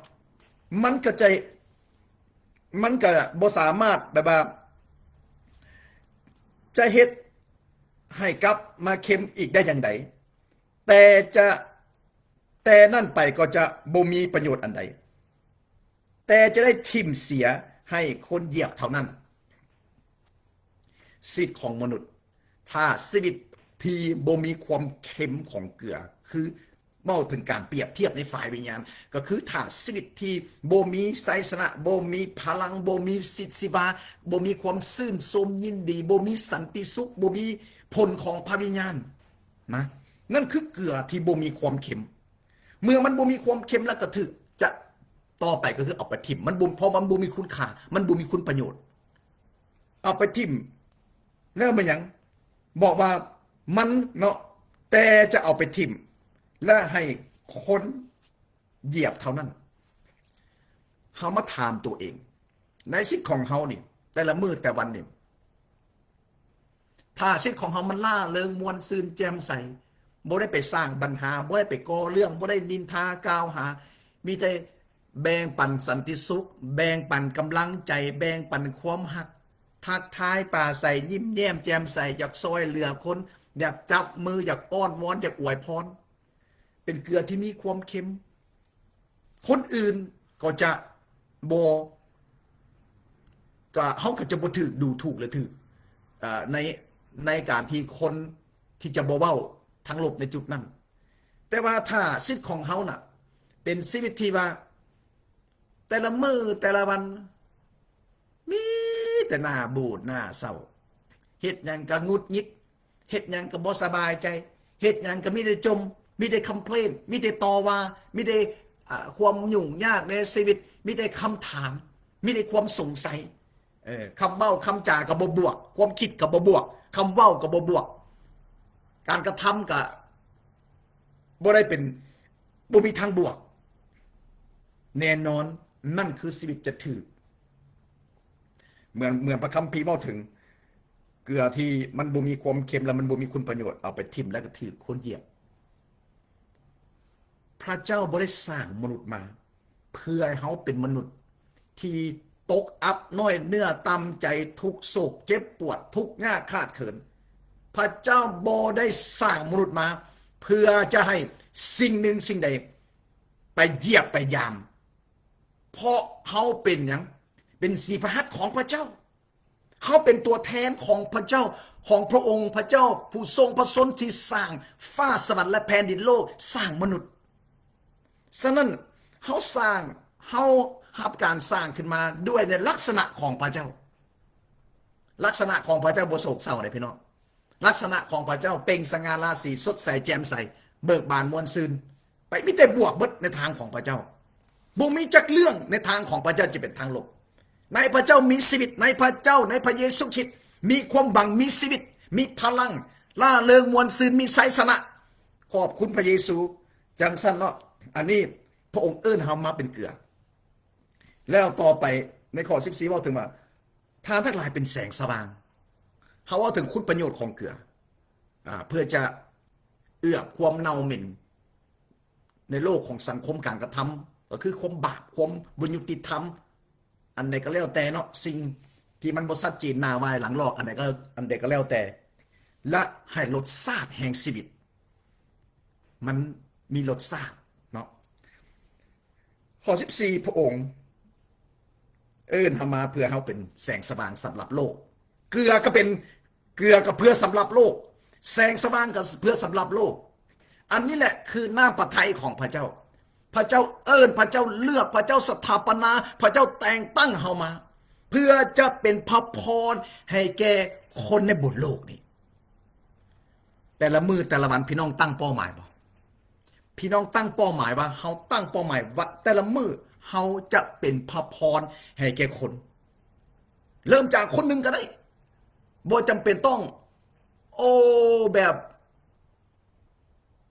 ມັນກໍຈະ, ມັນກໍບໍ່ສາມາດແບບວ່າຈະເຮັດໃຫ້ກັບມາເຄັມອີກໄດ້ຢ່າງໃດ, ແຕ່ຈະ, ແຕ່ນັ້ນໄປກໍຈະບໍ່ມີປະໂຫຍດອັນໃດ. ແຕ່ຈະໄດ້ຖິ້ມເສຍໃຫ້ຄົນຢຽບເທົ່ານັ້ນ. ຊີວິດຂອງມະນຸດ, ຖ້າຊີວິດທີ່ບໍ່ມີຄວາມເຄັມຂອງເກືອ, ຄືເວົ້າເຖິງການປຽບທຽບໃນຝ່າຍວິນຍານ, ກໍຄືຖ້າຊີວິດທີ່ບໍ່ມີໄຊຊະນະ, ບໍ່ມີພະລັງ, ບໍ່ມີຊີວິດຊີວາ, ບໍ່ມີຄວາມຊື່ນຊົມຍິນດີ, ບໍ່ມີສັນຕິສຸກ, ບໍ່ມີຜົນຂອງພະວິນຍານນະ, ນັ້ນຄືເກືອທີ່ບໍ່ມີຄວາມເຄັມ. ເມື່ອມັນບໍ່ມີຄວາມເຄັມແລ້ວ ກໍຖືກຈະ ຕໍ່ໄປກໍຄືເອົາໄປຖິ້ມ ມັນບໍ່ ເພາະມັນບໍ່ມີຄຸນຄ່າ ມັນບໍ່ມີຄຸນປະໂຫຍດ ເອົາໄປຖິ້ມ ແລ້ວແມ່ນຫຍັງ? ບອກວ່າມັນເນາະ ແຕ່ຈະເອົາໄປຖິ້ມ ແລະ ໃຫ້ຄົນຢຽບເທົ່ານັ້ນ. ເຮົາມາຖາມຕົວເອງ ໃນຊີວິດຂອງເຮົານີ້ ແຕ່ລະມື້ແຕ່ລະວັນນີ້ ຖ້າຊີວິດຂອງເຮົາມັນລ່າເລີງ ມ່ວນຊື່ນ ແຈ່ມໃສ ບໍ່ໄດ້ໄປສ້າງບັນຫາ ບໍ່ໄດ້ໄປກໍ່ເລື່ອງ ບໍ່ໄດ້ນິນທາກ່າວຫາ ມີແຕ່ແບ່ງປັນສັນຕິສຸກ ແບ່ງປັນກຳລັງໃຈ ແບ່ງປັນຄວາມຮັກ ທັກທາຍປາໄສ ຍິ້ມແຍ້ມແຈ່ມໃສ ຢາກຊ່ອຍເຫຼືອຄົນ ຢາກຈັບມື ຢາກອ້ອນວອນ ຢາກອວຍພອນ ເປັນເກືອທີ່ມີຄວາມເຄັມ ຄົນອື່ນກໍຈະບໍ່ ກໍ ເຮົາກໍຈະບໍ່ຖືກດູຖູກ ຫຼື ຖືກ ເອີ ໃນ ໃນການທີ່ຄົນທີ່ຈະບໍ່ເວົ້າທາງລົບໃນຈຸດນັ້ນ. ແຕ່ວ່າຖ້າຊີວິດຂອງເຮົານະ ເປັນຊີວິດທີ່ວ່າ ແຕ່ລະມື້ແຕ່ລະວັນ ມີແຕ່ໜ້າບູດໜ້າເສົ້າ ເຮັດຫຍັງກໍຫງຸດຫງິດ ເຮັດຫຍັງກໍບໍ່ສະບາຍໃຈ ເຮັດຫຍັງກໍມີແຕ່ຈົ່ມ ມີແຕ່ຄອມເພລນ ມີແຕ່ຕໍ່ວ່າ ມີແຕ່ ອ່າ ຄວາມຫຍຸ້ງຍາກໃນຊີວິດ ມີແຕ່ຄຳຖາມ ມີແຕ່ຄວາມສົງໄສ ເອີ ຄຳເວົ້າຄຳຈາກໍບໍ່ບວກ ຄວາມຄິດກໍບໍ່ບວກ ຄຳເວົ້າກໍບໍ່ບວກ ການກະທຳກໍບໍ່ໄດ້ເປັນ ບໍ່ມີທາງບວກ ແນ່ນອນ ນັ້ນຄືຊີວິດຈະຖືກ ເໝືອນ ເໝືອນພະຄຳພີເວົ້າເຖິງ ເກືອທີ່ມັນບໍ່ມີຄວາມເຄັມ ແລະ ມັນບໍ່ມີຄຸນປະໂຫຍດ ເອົາໄປຖິ້ມ ແລ້ວກໍຖືກຄົນຢຽບ. ພະເຈົ້າບໍ່ໄດ້ສ້າງມະນຸດມາ ເພື່ອໃຫ້ເຮົາເປັນມະນຸດທີ່ຕົກອັບ ນ້ອຍເນື້ອຕ່ຳໃຈ ທຸກໂສກເຈັບປວດ ທຸກຍາກຂາດເຂີນ. ພະເຈົ້າບໍ່ໄດ້ສ້າງມະນຸດມາ ເພື່ອຈະໃຫ້ສິ່ງໜຶ່ງສິ່ງໃດໄປຢຽບໄປຢາມ ເພາະເຮົາເປັນຫຍັງ? ເປັນສີພະຫັດຂອງພະເຈົ້າ. ເຮົາເປັນຕົວແທນຂອງພະເຈົ້າ ຂອງພະອົງ ພະເຈົ້າຜູ້ຊົງພະຊົນທີ່ສ້າງຟ້າສະຫວັນ ແລະ ແຜ່ນດິນໂລກ ສ້າງມະນຸດ. ສະນັ້ນ ເຮົາສ້າງ ເຮົາຮັບການສ້າງຂຶ້ນມາດ້ວຍໃນລັກສະນະຂອງພະເຈົ້າ. ລັກສະນະຂອງພະເຈົ້າບໍ່ໂສກເສົ້າເດ້ພີ່ນ້ອງ. ລັກສະນະຂອງພະເຈົ້າເປັ່ງສະຫງ່າລາສີ ສົດໃສແຈ່ມໃສ ເບີກບານມ່ວນຊື່ນ ໄປມີແຕ່ບວກເບິດໃນທາງຂອງພະເຈົ້າ. ບໍ່ມີຈັກເລື່ອງໃນທາງຂອງພະເຈົ້າຈະເປັນທາງລົບ. ໃນພະເຈົ້າມີຊີວິດ, ໃນພະເຈົ້າ, ໃນພະເຢຊູຄຣິດ ມີຄວາມຫວັງ, ມີຊີວິດ, ມີພະລັງ, ລ່າເລີງ, ມ່ວນຊື່ນ, ມີໄຊຊະນະ. ຂອບຄຸນພະເຢຊູ. ຈັ່ງຊັ້ນເນາະ, ອັນນີ້ພະອົງເອີ້ນເຮົາມາເປັນເກືອ. ແລ້ວຕໍ່ໄປໃນຂໍ້ສິບສີ່ເວົ້າເຖິງວ່າ ທ່ານທັງຫຼາຍເປັນແສງສະຫວ່າງ. ເຮົາເວົ້າເຖິງຄຸນປະໂຫຍດຂອງເກືອ ອາ ເພື່ອຈະເອືອບຄວາມເນົ່າເໝັນໃນໂລກຂອງສັງຄົມການກະທຳ ກໍຄືຄວາມບາບ ຄວາມບໍ່ຍຸຕິທຳ ອັນໃດກໍແລ້ວແຕ່ເນາະ, ສິ່ງທີ່ມັນບໍ່ຊັດເຈນ ໜ້າວາຍຫຼັງຫຼອກ ອັນໃດກໍ ອັນໃດກໍແລ້ວແຕ່ ແລະ ໃຫ້ລົດຊາດແຫ່ງຊີວິດມັນມີລົດຊາດເນາະ. ຂໍ້ສິບສີ່ ພະອົງເອີ້ນເຮົາມາເພື່ອເຮົາເປັນແສງສະຫວ່າງສຳລັບໂລກ. ເກືອກໍເປັນ ເກືອກໍເພື່ອສຳລັບໂລກ, ແສງສະຫວ່າງກໍເພື່ອສຳລັບໂລກ. ອັນນີ້ແຫຼະຄືນ້ຳພະໄທຂອງພະເຈົ້າ. ພະເຈົ້າເອີ້ນ, ພະເຈົ້າເລືອກ, ພະເຈົ້າສະຖາປະນາ, ພະເຈົ້າແຕ່ງຕັ້ງເຮົາມາ ເພື່ອຈະເປັນພະພອນໃຫ້ແກ່ຄົນໃນບົນໂລກນີ້. ແຕ່ລະມື້ແຕ່ລະວັນ ພີ່ນ້ອງຕັ້ງເປົ້າໝາຍບໍ່? ພີ່ນ້ອງຕັ້ງເປົ້າໝາຍວ່າ ເຮົາຕັ້ງເປົ້າໝາຍວ່າແຕ່ລະມື້ເຮົາຈະເປັນພະພອນໃຫ້ແກ່ຄົນ. ເລີ່ມຈາກຄົນໜຶ່ງກໍໄດ້. ບໍ່ຈຳເປັນຕ້ອງ ໂອ້ ແບບ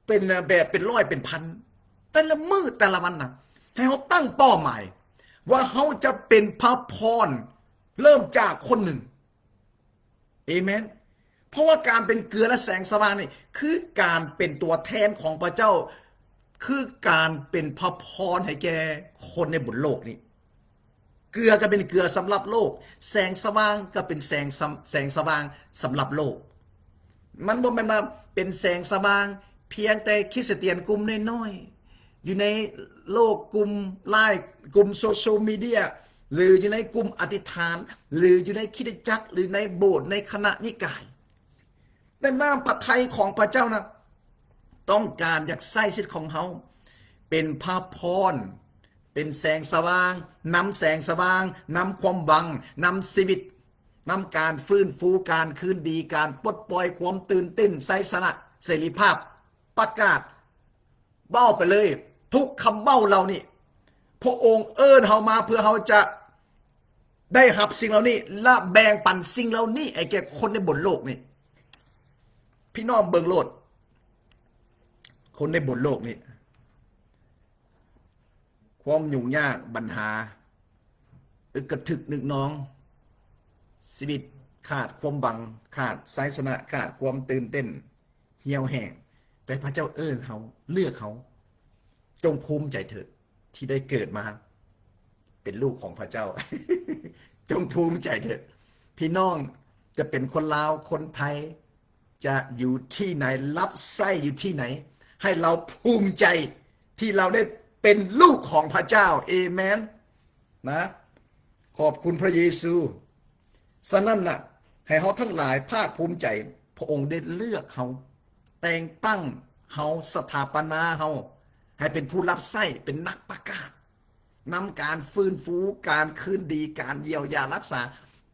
ເປັນ ແບບເປັນຮ້ອຍເປັນພັນ. ແຕ່ລະມື້ແຕ່ລະວັນນະ ໃຫ້ເຮົາຕັ້ງເປົ້າໝາຍວ່າເຮົາຈະເປັນພະພອນ ເລີ່ມຈາກຄົນໜຶ່ງ. ເອເມນ. ເພາະວ່າການເປັນເກືອ ແລະ ແສງສະຫວ່າງນີ້ ຄືການເປັນຕົວແທນຂອງພະເຈົ້າ, ຄືການເປັນພະພອນໃຫ້ແກ່ຄົນໃນບົນໂລກນີ້. ເກືອກໍເປັນເກືອສຳລັບໂລກ, ແສງສະຫວ່າງກໍເປັນແສງສະ ແສງສະຫວ່າງສຳລັບໂລກ. ມັນບໍ່ແມ່ນວ່າເປັນແສງສະຫວ່າງພຽງແຕ່ຄຣິສຕຽນກຸ່ມນ້ອຍໆ ຢູ່ໃນໂລກກຸ່ມລາຍ ກຸ່ມໂຊຊຽວມີເດຍ ຫຼື ຢູ່ໃນກຸ່ມອະທິຖານ ຫຼື ຢູ່ໃນຄຣິສຕະຈັກ ຫຼື ໃນໂບດ ໃນຄະນະນິກາຍ. ແຕ່ນ້ຳພະໄທຂອງພະເຈົ້ານະ ຕ້ອງການຢາກໃຊ້ຊີວິດຂອງເຮົາເປັນພະພອນ, ເປັນແສງສະຫວ່າງ, ນຳແສງສະຫວ່າງ, ນຳຄວາມຫວັງ, ນຳຊີວິດ, ນຳການຟື້ນຟູ, ການຄືນດີ, ການປົດປ່ອຍ, ຄວາມຕື່ນເຕັ້ນ, ໄຊຊະນະ, ເສລີພາບ, ປະກາດ ເວົ້າໄປເລີຍ. ທຸກຄຳເວົ້າເຫຼົ່ານີ້ ພະອົງເອີ້ນເຮົາມາເພື່ອເຮົາຈະໄດ້ຮັບສິ່ງເຫຼົ່ານີ້ ແລະ ແບ່ງປັນສິ່ງເຫຼົ່ານີ້ໃຫ້ແກ່ຄົນໃນບົນໂລກນີ້. ພີ່ນ້ອງເບິ່ງໂລດ, ຄົນໃນບົນໂລກນີ້ ຄວາມຫຍຸ້ງຍາກ, ບັນຫາ, ອຶກກະທຶກນຶກນອງ, ຊີວິດຂາດຄວາມຫວັງ, ຂາດໄຊຊະນະ, ຂາດຄວາມຕື່ນເຕັ້ນ, ຫ່ຽວແຫ້ງ, ແຕ່ພະເຈົ້າເອີ້ນເຮົາ, ເລືອກເຮົາ. ຈົ່ງພູມໃຈເຖີ້ ທີ່ໄດ້ເກີດມາເປັນລູກຂອງພະເຈົ້າ. ຈົ່ງພູມໃຈເຖີ້. ພີ່ນ້ອງຈະເປັນຄົນລາວ, ຄົນໄທ, ຈະຢູ່ທີ່ໃດ, ຮັບໃຊ້ຢູ່ທີ່ໃດ, ໃຫ້ເຮົາພູມໃຈທີ່ເຮົາໄດ້ເປັນລູກຂອງພະເຈົ້າ. ເອເມນນະ. ຂອບຄຸນພະເຢຊູ. ສະນັ້ນນະ, ໃຫ້ເຮົາທັງຫຼາຍພາກພູມໃຈ, ພະອົງໄດ້ເລືອກເຮົາ, ແຕ່ງຕັ້ງເຮົາ, ສະຖາປະນາເຮົາໃຫ້ເປັນຜູ້ຮັບໃຊ້, ເປັນນັກປະກາດ, ນຳການຟື້ນຟູ, ການຄືນດີ, ການຢຽວຢາ, ຮັກສາ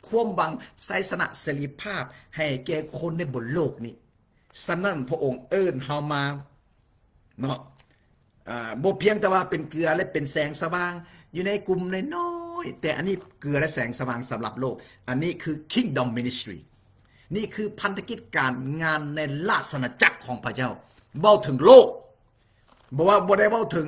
ຄວາມຫວັງ, ໄຊຊະນະ, ເສລີພາບໃຫ້ແກ່ຄົນໃນບົນໂລກນີ້. ສະນັ້ນພະອົງເອີ້ນເຮົາມາເນາະ, ອ່າ ບໍ່ພຽງແຕ່ວ່າເປັນເກືອ ແລະ ເປັນແສງສະຫວ່າງຢູ່ໃນກຸ່ມນ້ອຍໆ, ແຕ່ອັນນີ້ເກືອ ແລະ ແສງສະຫວ່າງສຳລັບໂລກ. ອັນນີ້ຄື Kingdom Ministry, ນີ້ຄືພັນທະກິດການງານໃນລາຊະອານາຈັກຂອງພະເຈົ້າ. ເວົ້າເຖິງໂລກ, ບໍ່ວ່າ ບໍ່ໄດ້ເວົ້າເຖິງ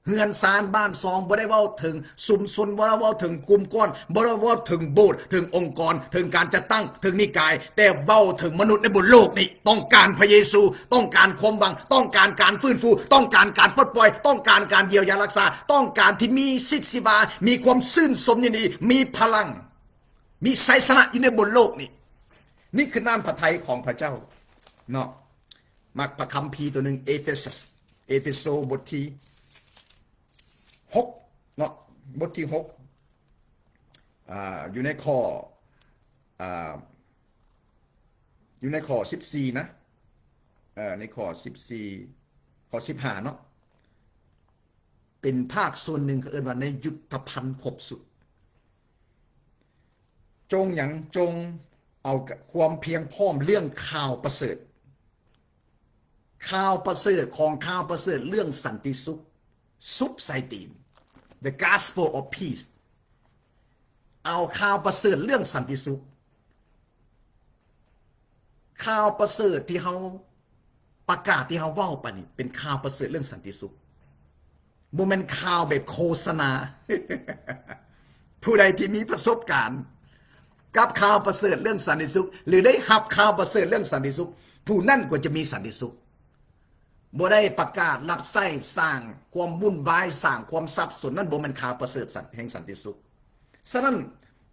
ເຮືອນຊານບ້ານຊ່ອງ, ບໍ່ໄດ້ເວົ້າເຖິງຊຸມຊົນ, ບໍ່ໄດ້ເວົ້າເຖິງກຸ່ມກ້ອນ, ບໍ່ໄດ້ເວົ້າເຖິງໂບດ, ເຖິງອົງກອນ, ເຖິງການຈັດຕັ້ງ, ເຖິງນິກາຍ, ແຕ່ເວົ້າເຖິງມະນຸດໃນບົນໂລກນີ້ ຕ້ອງການພະເຢຊູ, ຕ້ອງການຄວາມຫວັງ, ຕ້ອງການການຟື້ນຟູ, ຕ້ອງການການປົດປ່ອຍ, ຕ້ອງການການຢຽວຢາຮັກສາ, ຕ້ອງການທີ່ມີຊີວິດຊີວາ, ມີຄວາມຊື່ນຊົມຍິນດີ, ມີພະລັງ, ມີໄຊຊະນະຢູ່ໃນບົນໂລກນີ້. ນີ້ຄືນ້ຳພະໄທຂອງພະເຈົ້າເນາະ. ມັກພະຄຳພີຕົວໜຶ່ງ, ເອເຟຊ, ເອເຟໂຊ ບົດທີ ຫົກເນາະ, ບົດທີຫົກ ອ່າ ຢູ່ໃນຂໍ້ ອ່າ ຢູ່ໃນຂໍ້ສິບສີ່ນະ, ເອີ ໃນຂໍ້ສິບສີ່ ຂໍ້ສິບຫ້າເນາະ, ເປັນພາກສ່ວນໜຶ່ງ ເຂົາເອີ້ນວ່າໃນຍຸດທະພັນຄົບຊຸດ. ຈົ່ງຫຍັງ? ຈົ່ງເອົາຄວາມພຽງພ້ອມເລື່ອງຂ່າວປະເສີດ. ຂ່າວປະເສີດຂອງຂ່າວປະເສີດເລື່ອງສັນຕິສຸກ ຊຸບໃສ່ຕີນ, The Gospel of Peace. ເອົາຂ່າວປະເສີດເລື່ອງສັນຕິສຸກ, ຂ່າວປະເສີດທີ່ເຮົາປະກາດ, ທີ່ເຮົາເວົ້າໄປນີ້ ເປັນຂ່າວປະເສີດເລື່ອງສັນຕິສຸກ. ບໍ່ແມ່ນຂ່າວແບບໂຄສະນາ. ຜູ້ໃດທີ່ມີປະສົບການກັບຂ່າວປະເສີດເລື່ອງສັນຕິສຸກ ຫຼື ໄດ້ຮັບຂ່າວປະເສີດເລື່ອງສັນຕິສຸກ, ຜູ້ນັ້ນກໍຈະມີສັນຕິສຸກ. ບໍ່ໄດ້ປະກາດຮັບໃຊ້ສ້າງຄວາມວຸ່ນວາຍ, ສ້າງຄວາມສັບສົນ, ນັ້ນບໍ່ແມ່ນຂ່າວປະເສີດສັນ, ແຫ່ງສັນຕິສຸກ. ສະນັ້ນ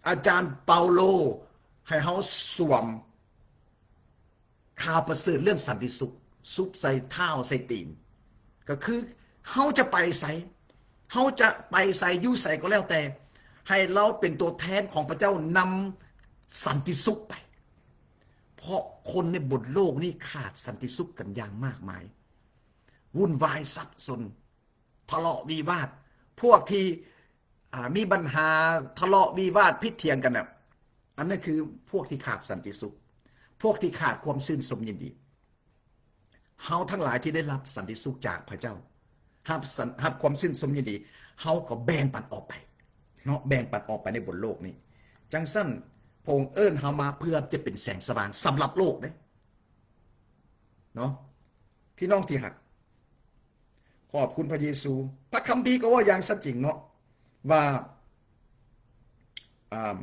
ອາຈານເປົາໂລໃຫ້ເຮົາສວມ ຂ່າວປະເສີດເລື່ອງສັນຕິສຸກ ຊຸບໃສ່ເທົ້າໃສ່ຕີນ, ກໍຄືເຮົາຈະໄປໃສ, ເຮົາຈະໄປໃສ, ຢູ່ໃສກໍແລ້ວແຕ່, ໃຫ້ເຮົາເປັນຕົວແທນຂອງພະເຈົ້າ ນຳສັນຕິສຸກໄປ. ເພາະຄົນໃນບົນໂລກນີ້ຂາດສັນຕິສຸກກັນຢ່າງມາກມາຍ, ວຸ່ນວາຍສັບສົນ, ທະເລາະວິວາດ, ພວກທີ່ ອ່າ ມີບັນຫາ ທະເລາະວິວາດ ຜິດຖຽງກັນນະ, ອັນນັ້ນຄືພວກທີ່ຂາດສັນຕິສຸກ, ພວກທີ່ຂາດຄວາມຊື່ນຊົມຍິນດີ. ເຮົາທັງຫຼາຍທີ່ໄດ້ຮັບສັນຕິສຸກຈາກພະເຈົ້າ, ຮັບສັນ, ຮັບຄວາມຊື່ນຊົມຍິນດີ, ເຮົາກໍແບ່ງປັນອອກໄປເນາະ, ແບ່ງປັນອອກໄປໃນບົນໂລກນີ້. ຈັ່ງຊັ້ນ ພະອົງເອີ້ນເຮົາມາເພື່ອຈະເປັນແສງສະຫວ່າງສຳລັບໂລກເດ້ ເນາະ ພີ່ນ້ອງທີ່ຮັກ. ຂອບຄຸນພະເຢຊູ. ພະຄຳພີກໍເວົ້າຢ່າງຊັດເຈນເນາະ ວ່າ ອ່າ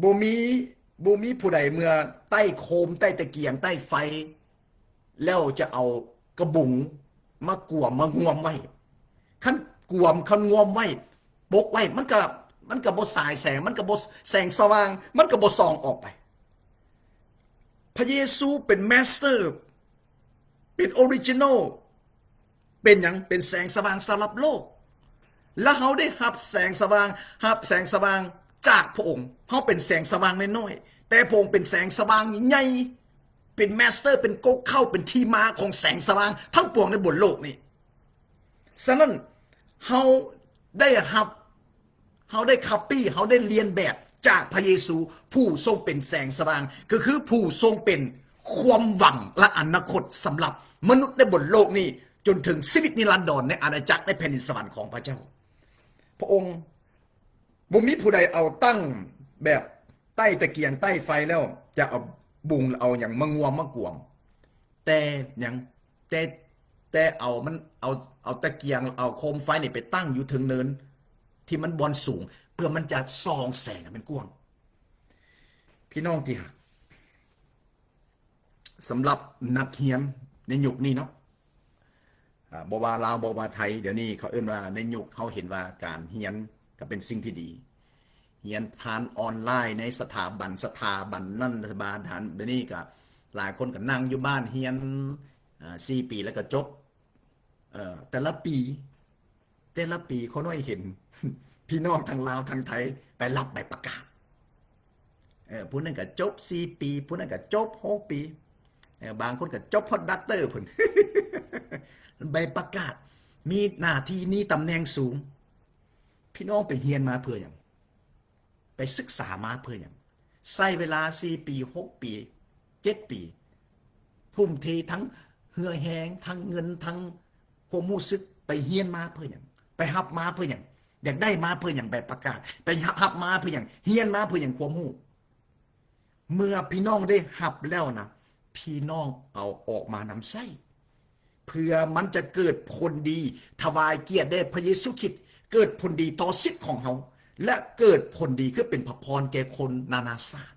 ບໍ່ມີ, ບໍ່ມີຜູ້ໃດເມື່ອໄຕ້ໂຄມ, ໄຕ້ຕະກຽງ, ໄຕ້ໄຟ ແລ້ວຈະເອົາກະບຸງມາກວມ, ມາງວມໄວ້. ຄັນກວມ, ຄັນງວມໄວ້, ປົກໄວ້, ມັນກະ, ມັນກະບໍ່ສາຍແສງ, ມັນກະບໍ່ແສງສະຫວ່າງ, ມັນກະບໍ່ສ່ອງອອກໄປ. ພະເຢຊູເປັນ master, ເປັນ original, ເປັນຫຍັງ? ເປັນແສງສະຫວ່າງສຳລັບໂລກ. ແລະ ເຮົາໄດ້ຮັບແສງສະຫວ່າງ, ຮັບແສງສະຫວ່າງຈາກພະອົງ. ເຮົາເປັນແສງສະຫວ່າງນ້ອຍໆ, ແຕ່ພະອົງເປັນແສງສະຫວ່າງໃຫຍ່, ເປັນ master, ເປັນກົກເຄົ້າ, ເປັນທີ່ມາຂອງແສງສະຫວ່າງທັງປວງໃນບົນໂລກນີ້. ສະນັ້ນ ເຮົາໄດ້ຮັບ, ເຮົາໄດ້ copy, ເຮົາໄດ້ລຽນແບບຈາກພະເຢຊູ ຜູ້ຊົງເປັນແສງສະຫວ່າງ, ກໍຄືຜູ້ຊົງເປັນຄວາມຫວັງ ແລະ ອະນາຄົດສຳລັບມະນຸດໃນບົນໂລກນີ້ ຈົນເຖິງຊີວິດນິລັນດອນໃນອານາຈັກໃນແຜ່ນດິນສະຫວັນຂອງພະເຈົ້າ. ພະອົງ ບໍ່ມີຜູ້ໃດເອົາຕັ້ງແບບໃຕ້ຕະກຽງໃຕ້ໄຟແລ້ວ ຈະເອົາບຸງເອົາຫຍັງມາງວມມາກວມ ແຕ່ຫຍັງ ແຕ່ ແຕ່ເອົາມັນ ເອົາ ເອົາຕະກຽງ ເອົາໂຄມໄຟນີ້ໄປຕັ້ງຢູ່ເທິງເນີນທີ່ມັນບ່ອນສູງ ເພື່ອມັນຈະສ່ອງແສງໃຫ້ມັນກວ້າງ. ພີ່ນ້ອງທີ່ຮັກ, ສຳລັບນັກຮຽນໃນຍຸກນີ້ເນາະ ອາ ບໍ່ວ່າລາວ ບໍ່ວ່າໄທ ດຽວນີ້ເຂົາເອີ້ນວ່າ ໃນຍຸກເຮົາເຫັນວ່າການຮຽນກໍເປັນສິ່ງທີ່ດີ, ຮຽນຜ່ານອອນລາຍໃນສະຖາບັນ ສະຖາບັນນັ້ນ ສະຖາບັນນັ້ນ ດຽວນີ້ກໍຫຼາຍຄົນກໍນັ່ງຢູ່ບ້ານຮຽນ ອາ ສີ່ປີແລ້ວກໍຈົບ. ເອີ ແຕ່ລະປີ ແຕ່ລະປີ ຂ້ານ້ອຍເຫັນພີ່ນ້ອງທັງລາວທັງໄທໄປຮັບໃບປະກາດ ເອີ ຜູ້ນັ້ນກໍຈົບສີ່ປີ ຜູ້ນັ້ນກໍຈົບຫົກປີ ເອີ ບາງຄົນກໍຈົບຮອດດັອກເຕີພຸ້ນ ໃບປະກາດ ມີໜ້າທີ່ ມີຕຳແໜ່ງສູງ. ພີ່ນ້ອງໄປຮຽນມາເພື່ອຫຍັງ? ໄປສຶກສາມາເພື່ອຫຍັງ? ໃຊ້ເວລາສີ່ປີ ຫົກປີ ເຈັດປີ ທຸ່ມເທທັງເຫື່ອແຮງ ທັງເງິນ ທັງຄວາມຮູ້ສຶກ ໄປຮຽນມາເພື່ອຫຍັງ? ໄປຮັບມາເພື່ອຫຍັງ? ຢາກໄດ້ມາເພື່ອຫຍັງ? ໃບປະກາດ ໄປຮັບ ຮັບມາເພື່ອຫຍັງ? ຮຽນມາເພື່ອຫຍັງ? ຄວາມຮູ້ ເມື່ອພີ່ນ້ອງໄດ້ຮັບແລ້ວນະ ພີ່ນ້ອງເອົາອອກມານຳໃຊ້ ເພື່ອມັນຈະເກີດຜົນດີ ຖວາຍກຽດແດ່ພະເຢຊູຄຣິດ, ເກີດຜົນດີຕໍ່ສິດຂອງເຮົາ ແລະ ເກີດຜົນດີຄືເປັນພະພອນແກ່ຄົນນານາຊາດ.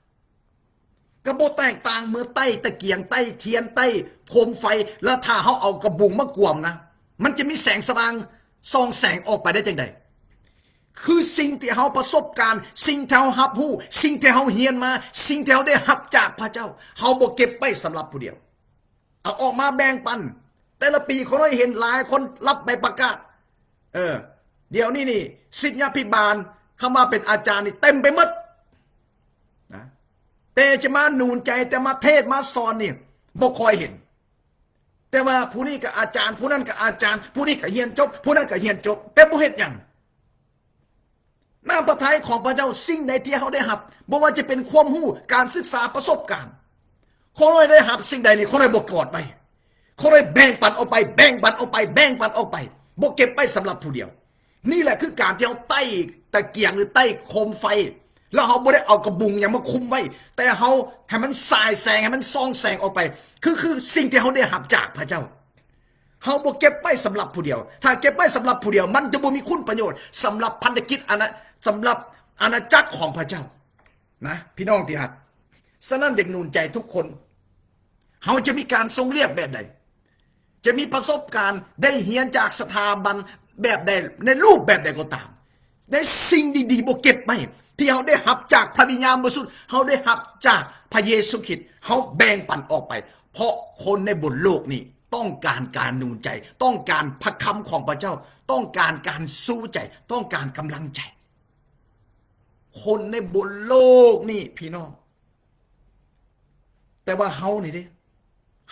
ກໍບໍ່ແຕກຕ່າງເມື່ອໃຕ້ຕະກຽງ ໃຕ້ທຽນ ໃຕ້ໂຄມໄຟ ແລະ ຖ້າເຮົາເອົາກະບຸງມາກວມນະ ມັນຈະມີແສງສະຫວ່າງສ່ອງແສງອອກໄປໄດ້ຈັ່ງໃດ? ຄືສິ່ງທີ່ເຮົາປະສົບການ, ສິ່ງທີ່ເຮົາຮັບຮູ້, ສິ່ງທີ່ເຮົາຮຽນມາ, ສິ່ງທີ່ເຮົາໄດ້ຮັບຈາກພະເຈົ້າ, ເຮົາບໍ່ເກັບໄວ້ສຳລັບຜູ້ດຽວ. ເອົາອອກມາແບ່ງປັນ. ແຕ່ລະປີຂ້ານ້ອຍເຫັນຫຼາຍຄົນຮັບໃບປະກາດ. ເອີ, ດຽວນີ້ນີ້ ສິດຍາພິບານ ຄຳວ່າເປັນອາຈານນີ້ເຕັມໄປໝົດນະ, ແຕ່ຈະມາໜູນໃຈ, ຈະມາເທດມາສອນນີ້ ບໍ່ຄ່ອຍເຫັນ. ແຕ່ວ່າຜູ້ນີ້ກໍອາຈານ, ຜູ້ນັ້ນກໍອາຈານ, ຜູ້ນີ້ກໍຮຽນຈົບ, ຜູ້ນັ້ນກໍຮຽນຈົບ, ແຕ່ບໍ່ເຮັດຫຍັງ. ນ້ຳພະໄທຂອງພະເຈົ້າ, ສິ່ງໃດທີ່ເຮົາໄດ້ຮັບ, ບໍ່ວ່າຈະເປັນຄວາມຮູ້, ການສຶກສາ, ປະສົບການ, ຂ້ານ້ອຍໄດ້ຮັບສິ່ງໃດນີ້, ຂ້ານ້ອຍບໍ່ກອດໄວ້, ຂ້ານ້ອຍແບ່ງປັນອອກໄປ, ແບ່ງປັນອອກໄປ, ແບ່ງປັນອອກໄປ, ບໍ່ເກັບໄວ້ສຳລັບຜູ້ດຽວ. ນີ້ແຫຼະຄືການທີ່ເຮົາໄຕ້ຕະກຽງ ຫຼື ໄຕ້ໂຄມໄຟ ແລ້ວເຮົາບໍ່ໄດ້ເອົາກະບຸງຫຍັງມາຄຸມໄວ້, ແຕ່ເຮົາໃຫ້ມັນສາຍແສງ, ໃຫ້ມັນສ່ອງແສງອອກໄປ, ຄື ຄືສິ່ງທີ່ເຮົາໄດ້ຮັບຈາກພະເຈົ້າ. ເຮົາບໍ່ເກັບໄວ້ສຳລັບຜູ້ດຽວ. ຖ້າເກັບໄວ້ສຳລັບຜູ້ດຽວ, ມັນຈະບໍ່ມີຄຸນປະໂຫຍດສຳລັບພັນທະກິດອານາ, ສຳລັບອານາຈັກຂອງພະເຈົ້ານະ, ພີ່ນ້ອງທີ່ຮັກ. ສະນັ້ນ ຢາກໜູນໃຈທຸກຄົນ, ເຮົາຈະມີການຊົງລຽກແບບໃດ? ຈະມີປະສົບການໄດ້ຮຽນຈາກສະຖາບັນແບບໃດ, ໃນຮູບແບບໃດກໍຕາມ, ໃນສິ່ງດີໆບໍ່ເກັບໄວ້ ທີ່ເຮົາໄດ້ຮັບຈາກພະວິນຍານບໍລິສຸດ, ເຮົາໄດ້ຮັບຈາກພະເຢຊູຄຣິດ, ເຮົາແບ່ງປັນອອກໄປ, ເພາະຄົນໃນບົນໂລກນີ້ຕ້ອງການການໜູນໃຈ, ຕ້ອງການພະຄຳຂອງພະເຈົ້າ, ຕ້ອງການການຊູໃຈ, ຕ້ອງການກຳລັງໃຈ. ຄົນໃນບົນໂລກນີ້ ພີ່ນ້ອງ, ແຕ່ວ່າເຮົານີ້ເດ້,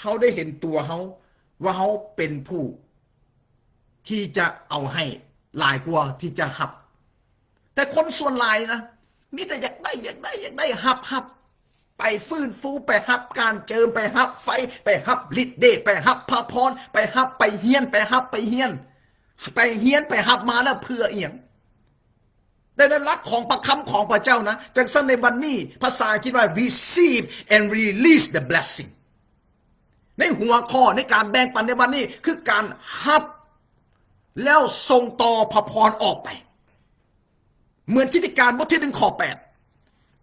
ເຮົາໄດ້ເຫັນຕົວເຮົາວ່າເຮົາເປັນຜູ້ທີ່ຈະເອົາໃຫ້ຫຼາຍກວ່າທີ່ຈະຮັບ. ແຕ່ຄົນສ່ວນຫຼາຍນະ ມີແຕ່ຢາກໄດ້, ຢາກໄດ້, ຢາກໄດ້, ຮັບ, ຮັບ, ໄປຟື້ນຟູ, ໄປຮັບການເຈິມ, ໄປຮັບໄຟ, ໄປຮັບລິດເດດ, ໄປຮັບພະພອນ, ໄປຮັບ, ໄປຮຽນ, ໄປຮັບ, ໄປຮຽນ, ໄປຮຽນ, ໄປຮັບມາແລ້ວເພື່ອອີ່ຫຍັງ? ແຕ່ໃນຫຼັກຂອງພະຄຳຂອງພະເຈົ້ານະ, ຈັ່ງຊັ້ນໃນວັນນີ້ ພາສາອັງກິດວ່າ receive and release the blessing. ໃນຫົວຂໍ້ໃນການແບ່ງປັນໃນວັນນີ້ ຄືການຮັບ ແລ້ວສົ່ງຕໍ່ພະພອນອອກໄປ. ເໝືອນກິດຈະການບົດທີໜຶ່ງ ຂໍ້ແປດ,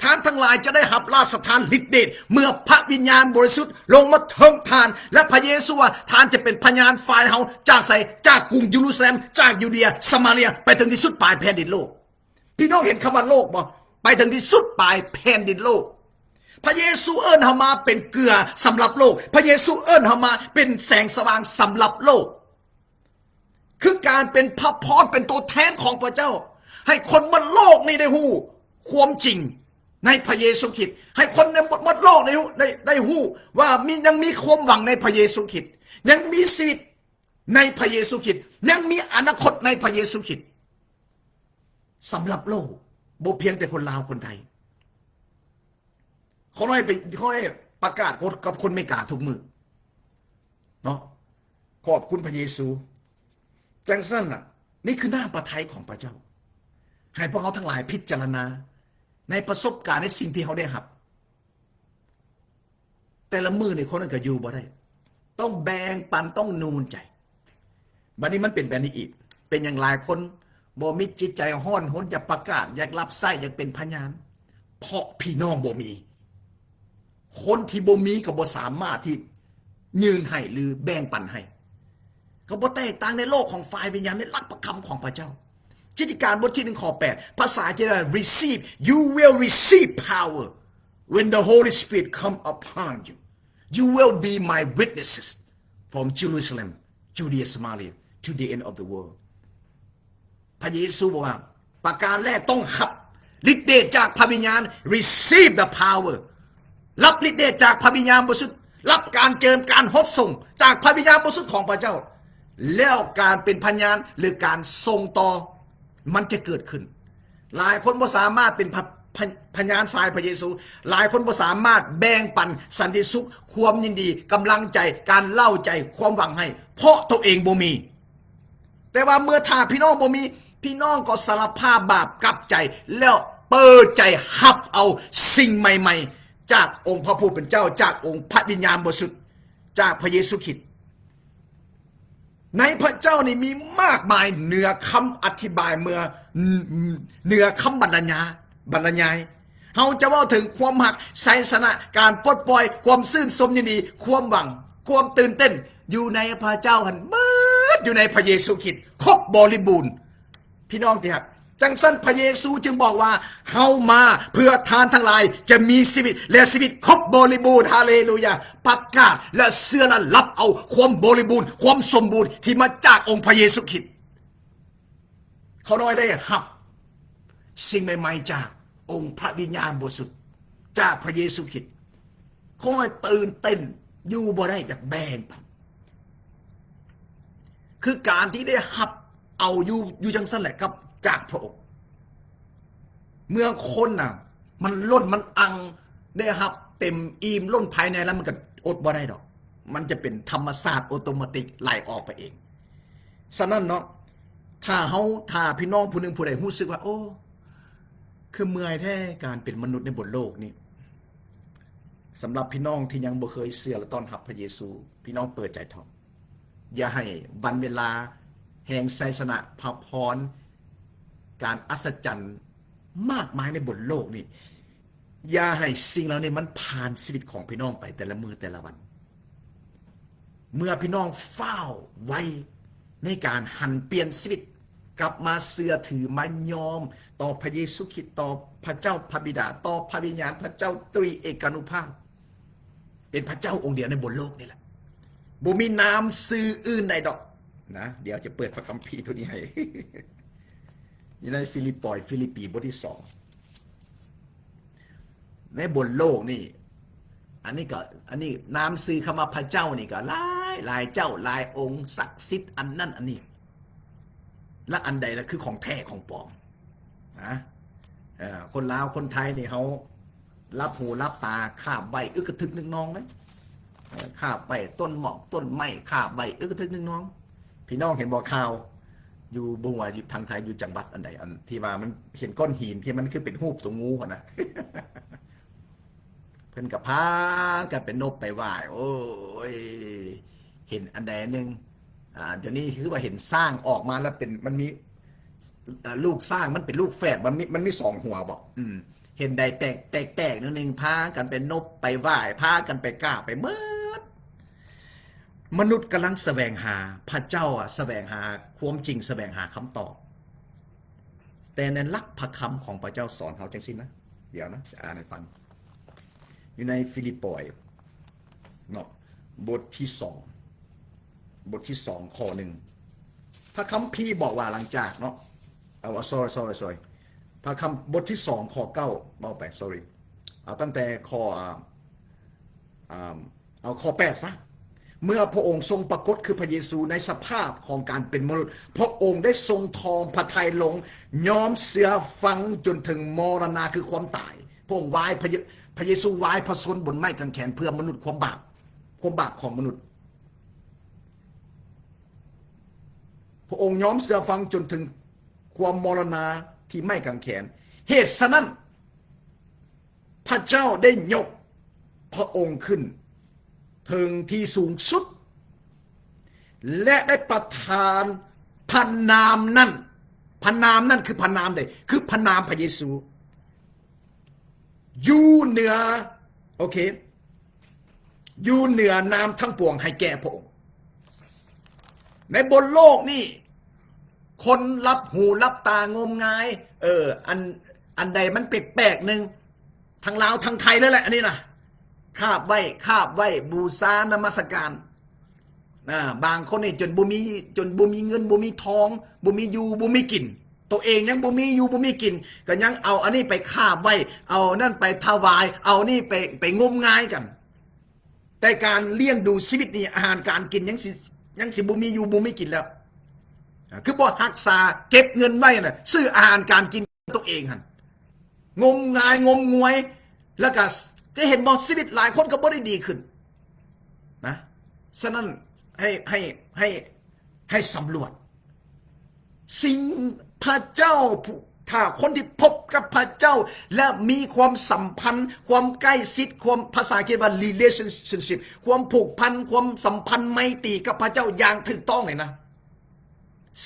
ທ່ານທັງຫຼາຍຈະໄດ້ຮັບລາຊະທານລິດເດດ ເມື່ອພະວິນຍານບໍລິສຸດລົງມາເທິງທ່ານ, ແລະ ພະເຢຊູວ່າ ທ່ານຈະເປັນພະຍານຝ່າຍເຮົາ ຈາກໃສ? ຈາກກຸງເຢຣູຊາແລັມ, ຈາກຢູເດຍ, ສະມາເຣຍ, ໄປເຖິງທີ່ສຸດປາຍແຜ່ນດິນໂລກ. ພີ່ນ້ອງເຫັນຄຳວ່າໂລກບໍ່? ໄປເຖິງທີ່ສຸດປາຍແຜ່ນດິນໂລກ. ພະເຢຊູເອີ້ນເຮົາມາເປັນເກືອສຳລັບໂລກ. ພະເຢຊູເອີ້ນເຮົາມາເປັນແສງສະຫວ່າງສຳລັບໂລກ. ຄືການເປັນພະພອນ, ເປັນຕົວແທນຂອງພະເຈົ້າ, ໃຫ້ຄົນໝົດໂລກນີ້ໄດ້ຮູ້ຄວາມຈິງໃນພະເຢຊູຄຣິດ, ໃຫ້ຄົນໃນໝົດໂລກໄດ້ຮູ້, ໄດ້, ໄດ້ຮູ້ວ່າມີ, ຍັງມີຄວາມຫວັງໃນພະເຢຊູຄຣິດ, ຍັງມີຊີວິດໃນພະເຢຊູຄຣິດ, ຍັງມີອະນາຄົດໃນພະເຢຊູຄຣິດ. ສຳລັບໂລກ, ບໍ່ພຽງແຕ່ຄົນລາວ, ຄົນໄທ. ຂ້ອນ້ອຍໄປ, ຂ້ອຍປະກາດກັບຄົນເມກາທຸກມື້ເນາະ, ຂອບຄຸນພະເຢຊູ. ຈັ່ງຊັ້ນນະ, ນີ້ຄືນ້ຳພະໄທຂອງພະເຈົ້າ. ໃຫ້ພວກເຮົາທັງຫຼາຍພິຈາລະນາໃນປະສົບການ ໃນສິ່ງທີ່ເຮົາໄດ້ຮັບ. ແຕ່ລະມື້ນີ້ຄົນນັ້ນກໍຢູ່ບໍ່ໄດ້ ຕ້ອງແບ່ງປັນ ຕ້ອງນູນໃຈ. ບັດນີ້ມັນເປັນແບບນີ້ອີກ. ເປັນຫຍັງຫຼາຍຄົນບໍ່ມີຈິດໃຈຮ້ອນຮົນ ຢາກປະກາດ ຢາກຮັບໃຊ້ ຢາກເປັນພະຍານ? ເພາະພີ່ນ້ອງບໍ່ມີ. ຄົນທີ່ບໍ່ມີກໍບໍ່ສາມາດທີ່ຍື່ນໃຫ້ ຫຼື ແບ່ງປັນໃຫ້. ກໍບໍ່ແຕກຕ່າງໃນໂລກຂອງຝ່າຍວິນຍານ ໃນຫຼັກພະຄຳຂອງພະເຈົ້າ. ກິດຈະການບົດທີໜຶ່ງ ຂໍ້ແປດ ພາສາຈີນວ່າ receive, you will receive power when the Holy Spirit come upon you. You will be my witnesses from Jerusalem, Judea, Samaria, to the end of the world. ພະເຢຊູບອກວ່າ ປະການແລກຕ້ອງຮັບລິດເດດຈາກພະວິນຍານ receive the power ຮັບລິດເດດຈາກພະວິນຍານບໍລິສຸດ ຮັບການເຈິມ ການຫົດສົງຈາກພະວິນຍານບໍລິສຸດຂອງພະເຈົ້າ ແລ້ວການເປັນພະຍານ ຫຼື ການສົ່ງຕໍ່ ມັນຈະເກີດຂຶ້ນ. ຫຼາຍຄົນບໍ່ສາມາດເປັນພະ ພະ ພະຍານຝ່າຍພະເຢຊູ. ຫຼາຍຄົນບໍ່ສາມາດແບ່ງປັນສັນຕິສຸກ, ຄວາມຍິນດີ, ກຳລັງໃຈ, ການເລົ່າໃຈ, ຄວາມຫວັງໃຫ້ ເພາະໂຕເອງບໍ່ມີ. ແຕ່ວ່າເມື່ອຖ້າພີ່ນ້ອງບໍ່ມີ, ພີ່ນ້ອງກໍສາລະພາບບາບ, ກັບໃຈ ແລ້ວເປີດໃຈຮັບເອົາສິ່ງໃໝ່ໆ ຈາກອົງພະຜູ້ເປັນເຈົ້າ, ຈາກອົງພະວິນຍານບໍລິສຸດ, ຈາກພະເຢຊູຄຣິດ. ໃນພະເຈົ້ານີ້ມີມາກມາຍເໜືອຄຳອະທິບາຍ, ເມື່ອ ເໜືອຄຳບັນລະຍາ ບັນລະຍາຍ. ເຮົາຈະເວົ້າເຖິງຄວາມຮັກ, ໄຊຊະນະ, ການປົດປ່ອຍ, ຄວາມຊື່ນຊົມຍິນດີ, ຄວາມຫວັງ, ຄວາມຕື່ນເຕັ້ນ, ຢູ່ໃນພະເຈົ້າຫັ້ນໝົດ, ຢູ່ໃນພະເຢຊູຄຣິດ ຄົບບໍລິບູນ. ພີ່ນ້ອງທີ່ຮັກ, ຈັ່ງຊັ້ນພະເຢຊູຈຶ່ງບອກວ່າ ເຮົາມາເພື່ອທ່ານທັງຫຼາຍຈະມີຊີວິດ ແລະ ຊີວິດຄົບບໍລິບູນ. ຮາເລລູຍາ! ປະກາດ ແລະ ເຊື່ອ ແລະ ຮັບເອົາຄວາມບໍລິບູນ, ຄວາມສົມບູນທີ່ມາຈາກອົງພະເຢຊູຄຣິດ. ຂ້ານ້ອຍໄດ້ຮັບສິ່ງໃໝ່ໆຈາກອົງພະວິນຍານບໍລິສຸດ, ຈາກພະເຢຊູຄຣິດ. ຂ້ານ້ອຍຕື່ນເຕັ້ນ, ຢູ່ບໍ່ໄດ້, ຢາກແບ່ງປັນ. ຄືການທີ່ໄດ້ຮັບເອົາຢູ່, ຢູ່ຈັ່ງຊັ້ນແຫຼະ ກັບ ຈາກພະອົງ. ເມື່ອຄົນນະ ມັນລົ້ນ, ມັນອັ່ງ, ໄດ້ຮັບເຕັມອີ່ມລົ້ນພາຍໃນແລ້ວ, ມັນກໍອົດບໍ່ໄດ້ດອກ. ມັນຈະເປັນທຳມະຊາດ ໂອໂຕມາຕິກ ໄຫຼອອກໄປເອງ. ສະນັ້ນເນາະ, ຖ້າເຮົາ, ຖ້າພີ່ນ້ອງຜູ້ໜຶ່ງຜູ້ໃດຮູ້ສຶກວ່າ ໂອ້ ຄືເມື່ອຍແທ້ການເປັນມະນຸດໃນບົນໂລກນີ້. ສຳລັບພີ່ນ້ອງທີ່ຍັງບໍ່ເຄີຍເຊື່ອ ແລະ ຕ້ອນຮັບພະເຢຊູ, ພີ່ນ້ອງເປີດໃຈເຖາະ. ຢ່າໃຫ້ວັນເວລາ, ແຮງໄຊຊະນະ, ພະພອນ, ການອັດສະຈັນມາກມາຍໃນບົນໂລກນີ້, ຢ່າໃຫ້ສິ່ງເຫຼົ່ານີ້ມັນຜ່ານຊີວິດຂອງພີ່ນ້ອງໄປແຕ່ລະມື້ແຕ່ລະວັນ. ເມື່ອພີ່ນ້ອງຟ້າວໄວໃນການຫັນປ່ຽນຊີວິດ, ກັບມາເຊື່ອຖື, ມາຍອມຕໍ່ພະເຢຊູຄຣິດ, ຕໍ່ພະເຈົ້າພະບິດາ, ຕໍ່ພະວິນຍານພະເຈົ້າຕຣີເອການຸພາບ, ເປັນພະເຈົ້າອົງດຽວໃນບົນໂລກນີ້ແຫຼະ. ບໍ່ມີນາມຊື່ອື່ນໃດດອກນະ. ດຽວຈະເປີດພະຄຳພີໂຕນີ້ໃຫ້. ຢູ່ໃນຟີລິບປອຍ, ຟີລິບປີ ບົດທີສອງ. ໃນບົນໂລກນີ້, ອັນນີ້ກໍ, ອັນນີ້ນາມຊື່ຄຳວ່າພະເຈົ້ານີ້ກໍຫຼາຍ, ຫຼາຍເຈົ້າ, ຫຼາຍອົງ, ສັກສິດ, ອັນນັ້ນອັນນີ້. ລະອັນໃດລະຄືຂອງແທ້ຂອງປອມ? ນະ, ເອີ, ຄົນລາວຄົນໄທນີ້ເຮົາ ຫຼັບຫູຫຼັບຕາຄາບໄວ້ອຶກກະທຶກນຶກນອງເດ້. ເອີ, ຄາບໄວ້ຕົ້ນໝອກຕົ້ນໄມ້, ຄາບໄວ້ອຶກກະທຶກນຶກນອງ. ພີ່ນ້ອງເຫັນບໍ່ຂ່າວ ຢູ່ ບໍ່ຮູ້ວ່າຢູ່ທາງໄທ ຢູ່ຈັງຫວັດອັນໃດ ອັນທີ່ວ່າມັນເຫັນກ້ອນຫີນທີ່ມັນຄືເປັນຮູບຕົວງູຫັ້ນນະ. ເພິ່ນກໍພາກັນໄປນົບໄປຫວ້າຍ. ໂອ້ຍ, ເຫັນອັນໃດໜຶ່ງ, ອ່າ, ດຽວນີ້ຄືວ່າເຫັນຊ້າງອອກມາແລ້ວເປັນ, ມັນມີ, ເອີ, ລູກຊ້າງ, ມັນເປັນລູກແຝດ, ມັນມີ, ມັນມີສອງຫົວບໍ? ອືມ, ເຫັນໃດແປກ, ແປກໆໜຶ່ງ, ພາກັນໄປນົບໄປຫວ້າຍ, ພາກັນໄປກາບໄປໝົດ. ມະນຸດກຳລັງສະແຫວງຫາ, ພະເຈົ້າອະສະແຫວງຫາຄວາມຈິງ, ສະແຫວງຫາຄຳຕອບ. ແຕ່ໃນຫຼັກພະຄຳຂອງພະເຈົ້າສອນເຮົາຈັ່ງຊີ້ນະ. ດຽວນະ, ຈະອ່ານໃຫ້ຟັງ. ຢູ່ໃນຟີລິບປອຍເນາະ, ບົດທີສອງ, ບົດທີສອງ ຂໍ້ໜຶ່ງ. ພະຄຳພີບອກວ່າ ຫຼັງຈາກເນາະ, ເອົາ, ເອົາ, sorry, sorry, sorry. ພະຄຳ ບົດທີສອງ ຂໍ້ເກົ້າ ເວົ້າໄປ, sorry. ເອົາຕັ້ງແຕ່ຂໍ້, ອາ, ອາ, ເອົາຂໍ້ແປດຊະ. ເມື່ອພະອົງຊົງປາກົດຄືພະເຢຊູໃນສະພາບຂອງການເປັນມະນຸດ, ພະອົງໄດ້ຊົງຖ່ອມພະໄທລົງ, ຍອມເຊື່ອຟັງຈົນເຖິງມໍລະນະ ຄືຄວາມຕາຍ. ພະອົງວາຍ, ພະເຢ, ພະເຢຊູວາຍພະຊົນບົນໄມ້ກາງແຂນເພື່ອມະນຸດ, ຄວາມບາບ, ຄວາມບາບຂອງມະນຸດ. ພະອົງຍອມເຊື່ອຟັງຈົນເຖິງຄວາມມໍລະນະ, ທີ່ໄມ້ກາງແຂນ. ເຫດສະນັ້ນ ພະເຈົ້າໄດ້ຍົກພະອົງຂຶ້ນເຖິງທີ່ສູງສຸດ ແລະ ໄດ້ປະທານພະນາມນັ້ນ, ພະນາມນັ້ນຄືພະນາມໃດ? ຄືພະນາມພະເຢຊູ ຢູ່ເໜືອ, ໂອເຄ, ຢູ່ເໜືອນາມທັງປວງໃຫ້ແກ່ພະອົງ. ໃນບົນໂລກນີ້ ຄົນຫຼັບຫູຫຼັບຕາງົມງາຍ, ເອີ ອັນ, ອັນໃດມັນແປກໆໜຶ່ງ ທັງລາວທັງໄທເລີຍແຫຼະ ອັນນີ້ນະ ຂາບໄຫວ້, ຂາບໄຫວ້, ບູຊາ, ນະມັດສະການ. ນະ, ບາງຄົນນີ້ຈົນບໍ່ມີ, ຈົນບໍ່ມີເງິນ, ບໍ່ມີທອງ, ບໍ່ມີຢູ່, ບໍ່ມີກິນ. ໂຕເອງຍັງບໍ່ມີຢູ່, ບໍ່ມີກິນ, ກໍຍັງເອົາອັນນີ້ໄປຂາບໄຫວ້, ເອົານັ້ນໄປຖວາຍ, ເອົານີ້ໄປ, ໄປງົມງາຍກັນ. ແຕ່ການລ້ຽງດູຊີວິດນີ້, ອາຫານການກິນຍັງຊິ, ຍັງຊິບໍ່ມີຢູ່, ບໍ່ມີກິນແລ້ວ. ຄືບໍ່ຮັກສາເກັບເງິນໄວ້ນະ, ຊື້ອາຫານການກິນ ໂຕເອງຫັ້ນ ງົມງາຍງົມງວຍ, ແລ້ວກະຈະເຫັນບໍ່ ຊີວິດຫຼາຍຄົນກໍບໍ່ໄດ້ດີຂຶ້ນນະ. ສະນັ້ນໃຫ້, ໃຫ້, ໃຫ້, ໃຫ້ສຳຫຼວດສິ່ງພະເຈົ້າ, ຜູ້, ຖ້າຄົນທີ່ພົບກັບພະເຈົ້າ ແລະ ມີຄວາມສຳພັນ, ຄວາມໃກ້ຊິດ, ຄວາມ, ພາສາອັງກິດວ່າ relationship, ຄວາມຜູກພັນ, ຄວາມສຳພັນໄມຕີກັບພະເຈົ້າຢ່າງຖືກຕ້ອງນີ້ນະ,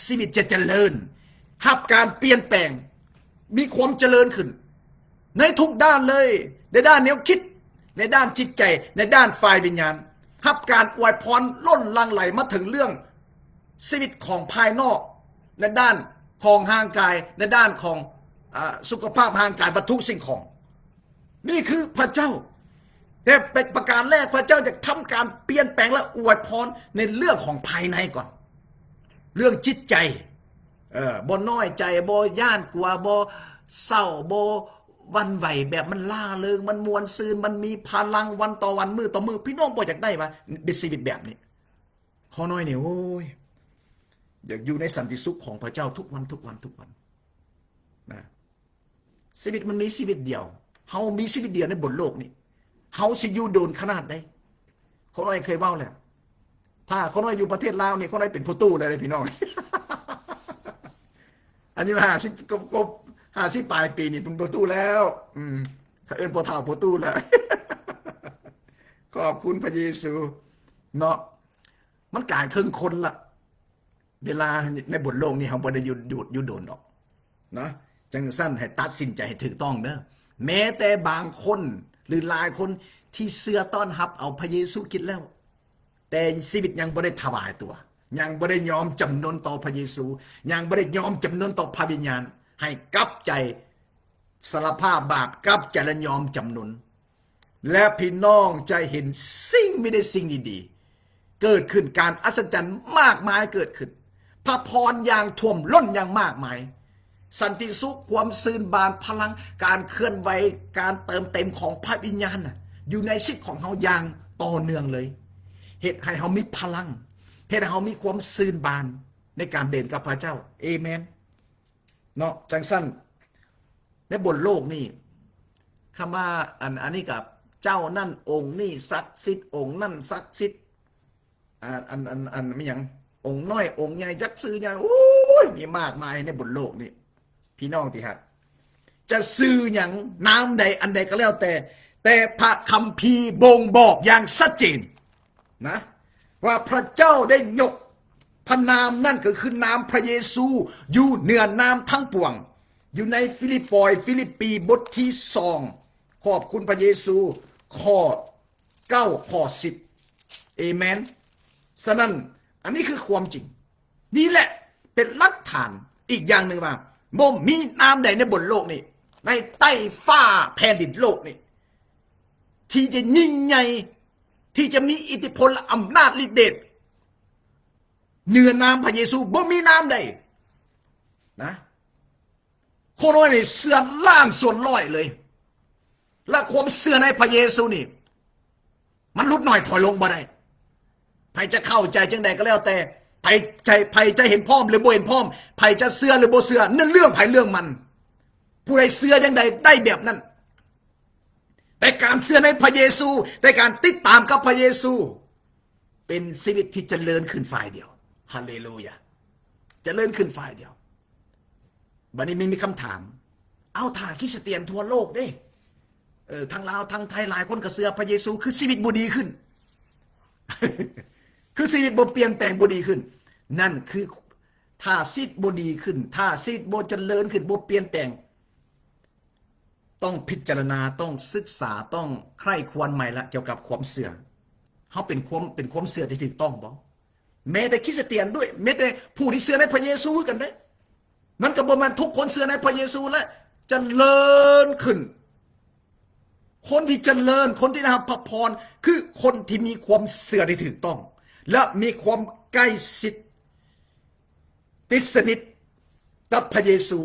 ຊີວິດຈະຈະເລີນ, ຮັບການປ່ຽນແປງ, ມີຄວາມຈະເລີນຂຶ້ນໃນທຸກດ້ານເລີຍ, ໃນດ້ານແນວຄິດ, ໃນດ້ານຈິດໃຈ, ໃນດ້ານຝ່າຍວິນຍານ, ຮັບການອວຍພອນລົ້ນຫຼັ່ງໄຫຼມາເຖິງເລື່ອງຊີວິດຂອງພາຍນອກ, ໃນດ້ານຂອງຮ່າງກາຍ, ໃນດ້ານຂອງ, ອາ, ສຸຂະພາບຮ່າງກາຍ, ວັດຖຸສິ່ງຂອງ. ນີ້ຄືພະເຈົ້າ. ແຕ່ປະ, ປະການແລກ ພະເຈົ້າຈະທຳການປ່ຽນແປງ ແລະ ອວຍພອນໃນເລື່ອງຂອງພາຍໃນກ່ອນ. ເລື່ອງຈິດໃຈ. ເອີ, ບໍ່ນ້ອຍໃຈ, ບໍ່ຢ້ານກົວ, ບໍ່ເສົ້າ, ບໍ່ຫວັ່ນໄຫວ, ແບບມັນລ່າເລີງ, ມັນມ່ວນຊື່ນ, ມັນມີພະລັງ, ວັນຕໍ່ວັນ, ມື້ຕໍ່ມື້. ພີ່ນ້ອງບໍ່ຢາກໄດ້ວະ ໃນຊີວິດແບບນີ້? ຂໍນ້ອຍນີ້, ໂອ້ຍ, ຢາກຢູ່ໃນສັນຕິສຸກຂອງພະເຈົ້າທຸກວັນ, ທຸກວັນ, ທຸກວັນນະ. ຊີວິດມັນມີຊີວິດດຽວ. ເຮົາມີຊີວິດດຽວໃນບົນໂລກນີ້. ເຮົາຊິຢູ່ດົນຂະໜາດໃດ? ຂ້ານ້ອຍເຄີຍເວົ້າແລ້ວ. ຖ້າຂ້ານ້ອຍຢູ່ປະເທດລາວນີ້, ຂ້ານ້ອຍເປັນພໍ່ຕູ້ແລ້ວເດ້ ພີ່ນ້ອງ. ອາຍຸຫ້າສິບ ກໍ, ກໍຫ້າສິບປາຍປີນີ້ເປັນພໍ່ຕູ້ແລ້ວ. ອືມ, ເຂົາເອີ້ນພໍ່ເຖົ້າພໍ່ຕູ້ແລ້ວ. ຂອບຄຸນພະເຢຊູເນາະ. ມັນກາຍເຄິ່ງຄົນລະ. ເວລາໃນບົນໂລກນີ້ເຮົາບໍ່ໄດ້ຢູ່, ຢູ່, ຢູ່ດົນດອກນະ. ຈັ່ງຊັ້ນໃຫ້ຕັດສິນໃຈໃຫ້ຖືກຕ້ອງເດີ້. ແມ້ແຕ່ບາງຄົນ ຫຼື ຫຼາຍຄົນທີ່ເຊື່ອຕ້ອນຮັບເອົາພະເຢຊູຄຣິດແລ້ວ, ແຕ່ຊີວິດຍັງບໍ່ໄດ້ຖວາຍຕົວ, ຍັງບໍ່ໄດ້ຍອມຈຳນົນຕໍ່ພະເຢຊູ, ຍັງບໍ່ໄດ້ຍອມຈຳນົນຕໍ່ພະວິນຍານ, ໃຫ້ກັບໃຈ ສາລະພາບບາບ, ກັບໃຈ ແລະ ຍອມຈຳນົນ. ແລະ ພີ່ນ້ອງຈະເຫັນສິ່ງ, ມີແຕ່ສິ່ງດີໆເກີດຂຶ້ນ, ການອັດສະຈັນມາກມາຍເກີດຂຶ້ນ, ພະພອນຢ່າງຖ້ວມລົ້ນຢ່າງມາກມາຍ, ສັນຕິສຸກ, ຄວາມຊື່ນບານ, ພະລັງ, ການເຄື່ອນໄຫວ, ການເຕີມເຕັມຂອງພະວິນຍານນະ ຢູ່ໃນຊີວິດຂອງເຮົາຢ່າງຕໍ່ເນື່ອງເລີຍ, ເຮັດໃຫ້ເຮົາມີພະລັງ, ເຮັດໃຫ້ເຮົາມີຄວາມຊື່ນບານໃນການເດີນກັບພະເຈົ້າ. ເອເມນ. ເນາະ. ຈັ່ງຊັ້ນໃນບົນໂລກນີ້ ຄຳວ່າ ອັນ, ອັນນີ້ກໍເຈົ້ານັ້ນອົງນີ້ສັກສິດ, ອົງນັ້ນສັກສິດ, ອັນ, ອັນ, ອັນ, ອັນມີຫຍັງ ອົງນ້ອຍອົງໃຫຍ່ ຈັກຊື່ຫຍັງ, ໂອ້ຍ ມີມາກມາຍໃນບົນໂລກນີ້. ພີ່ນ້ອງທີ່ຮັກ, ຈະຊື່ຫຍັງ, ນາມໃດ, ອັນໃດກໍແລ້ວແຕ່, ແຕ່ພະຄຳພີບົ່ງບອກຢ່າງຊັດເຈນ ນະ ວ່າພະເຈົ້າໄດ້ຍົກພະນາມນັ້ນ ກໍຄືນາມພະເຢຊູ ຢູ່ເໜືອນາມທັງປວງ. ຢູ່ໃນຟີລິບປອຍ, ຟີລິບປີ ບົດທີສອງ, ຂອບຄຸນພະເຢຊູ, ຂໍ້ເກົ້າ ຂໍ້ສິບ. ເອເມນ. ສະນັ້ນ ອັນນີ້ຄືຄວາມຈິງ. ນີ້ແຫຼະເປັນຫຼັກຖານອີກຢ່າງໜຶ່ງວ່າ ບໍ່ມີນາມໃດໃນບົນໂລກນີ້, ໃນໃຕ້ຟ້າແຜ່ນດິນໂລກນີ້ ທີ່ຈະຍິ່ງໃຫຍ່, ທີ່ຈະມີອິດທິພົນ ແລະ ອຳນາດລິດເດດເໜືອນາມພະເຢຊູ. ບໍ່ມີນາມໃດນະ. ໂຄໂນຍນີ້ເຊື່ອລ້ານສ່ວນຮ້ອຍເລີຍ. ແລະ ຄວາມເຊື່ອໃນພະເຢຊູນີ້ ມັນຫຼຸດໜ້ອຍຖອຍລົງບໍ່ໄດ້. ໃຜຈະເຂົ້າໃຈຈັ່ງໃດກໍແລ້ວແຕ່, ໃຜຈະ, ໃຜຈະເຫັນພ້ອມ ຫຼື ບໍ່ເຫັນພ້ອມ, ໃຜຈະເຊື່ອ ຫຼື ບໍ່ເຊື່ອ, ນັ້ນເລື່ອງໃຜເລື່ອງມັນ. ຜູ້ໃດເຊື່ອຈັ່ງໃດໄດ້ແບບນັ້ນ. ແຕ່ການເຊື່ອໃນພະເຢຊູ, ແຕ່ການຕິດຕາມກັບພະເຢຊູ ເປັນຊີວິດທີ່ຈະເລີນຂຶ້ນຝ່າຍດຽວ. ຮາເລລູຢາ. ຈະເລີນຂຶ້ນຝ່າຍດຽວ. ບັດນີ້ມັນມີຄຳຖາມ ເອົ້າ ຖ້າຄຣິສຕຽນທົ່ວໂລກເດ້ ເອີ ທັງລາວທັງໄທ ຫຼາຍຄົນກໍເຊື່ອພະເຢຊູ ຄືຊີວິດບໍ່ດີຂຶ້ນ ຄືຊີວິດບໍ່ປ່ຽນແປງ ບໍ່ດີຂຶ້ນ ນັ້ນຄື ຖ້າຊີວິດບໍ່ດີຂຶ້ນ ຖ້າຊີວິດບໍ່ຈະເລີນຂຶ້ນ ບໍ່ປ່ຽນແປງ ຕ້ອງພິຈາລະນາ ຕ້ອງສຶກສາ ຕ້ອງໃຄ່ຄວນໃໝ່ລະ ກ່ຽວກັບຄວາມເຊື່ອ ເຮົາເປັນຄວາມ ເປັນຄວາມເຊື່ອທີ່ຖືກຕ້ອງບໍ່? ແມ້ແຕ່ຄຣິສຕຽນດ້ວຍ ແມ້ແຕ່ຜູ້ທີ່ເຊື່ອໃນພະເຢຊູຄືກັນເດ້ ມັນກໍບໍ່ແມ່ນທຸກຄົນເຊື່ອໃນພະເຢຊູ ແລະ ຈະເລີນຂຶ້ນ. ຄົນທີ່ຈະເລີນ ຄົນທີ່ໄດ້ຮັບພະພອນ ຄືຄົນທີ່ມີຄວາມເຊື່ອທີ່ຖືກຕ້ອງ ແລະ ມີຄວາມໃກ້ຊິດ ຕິດສະໜິດກັບພະເຢຊູ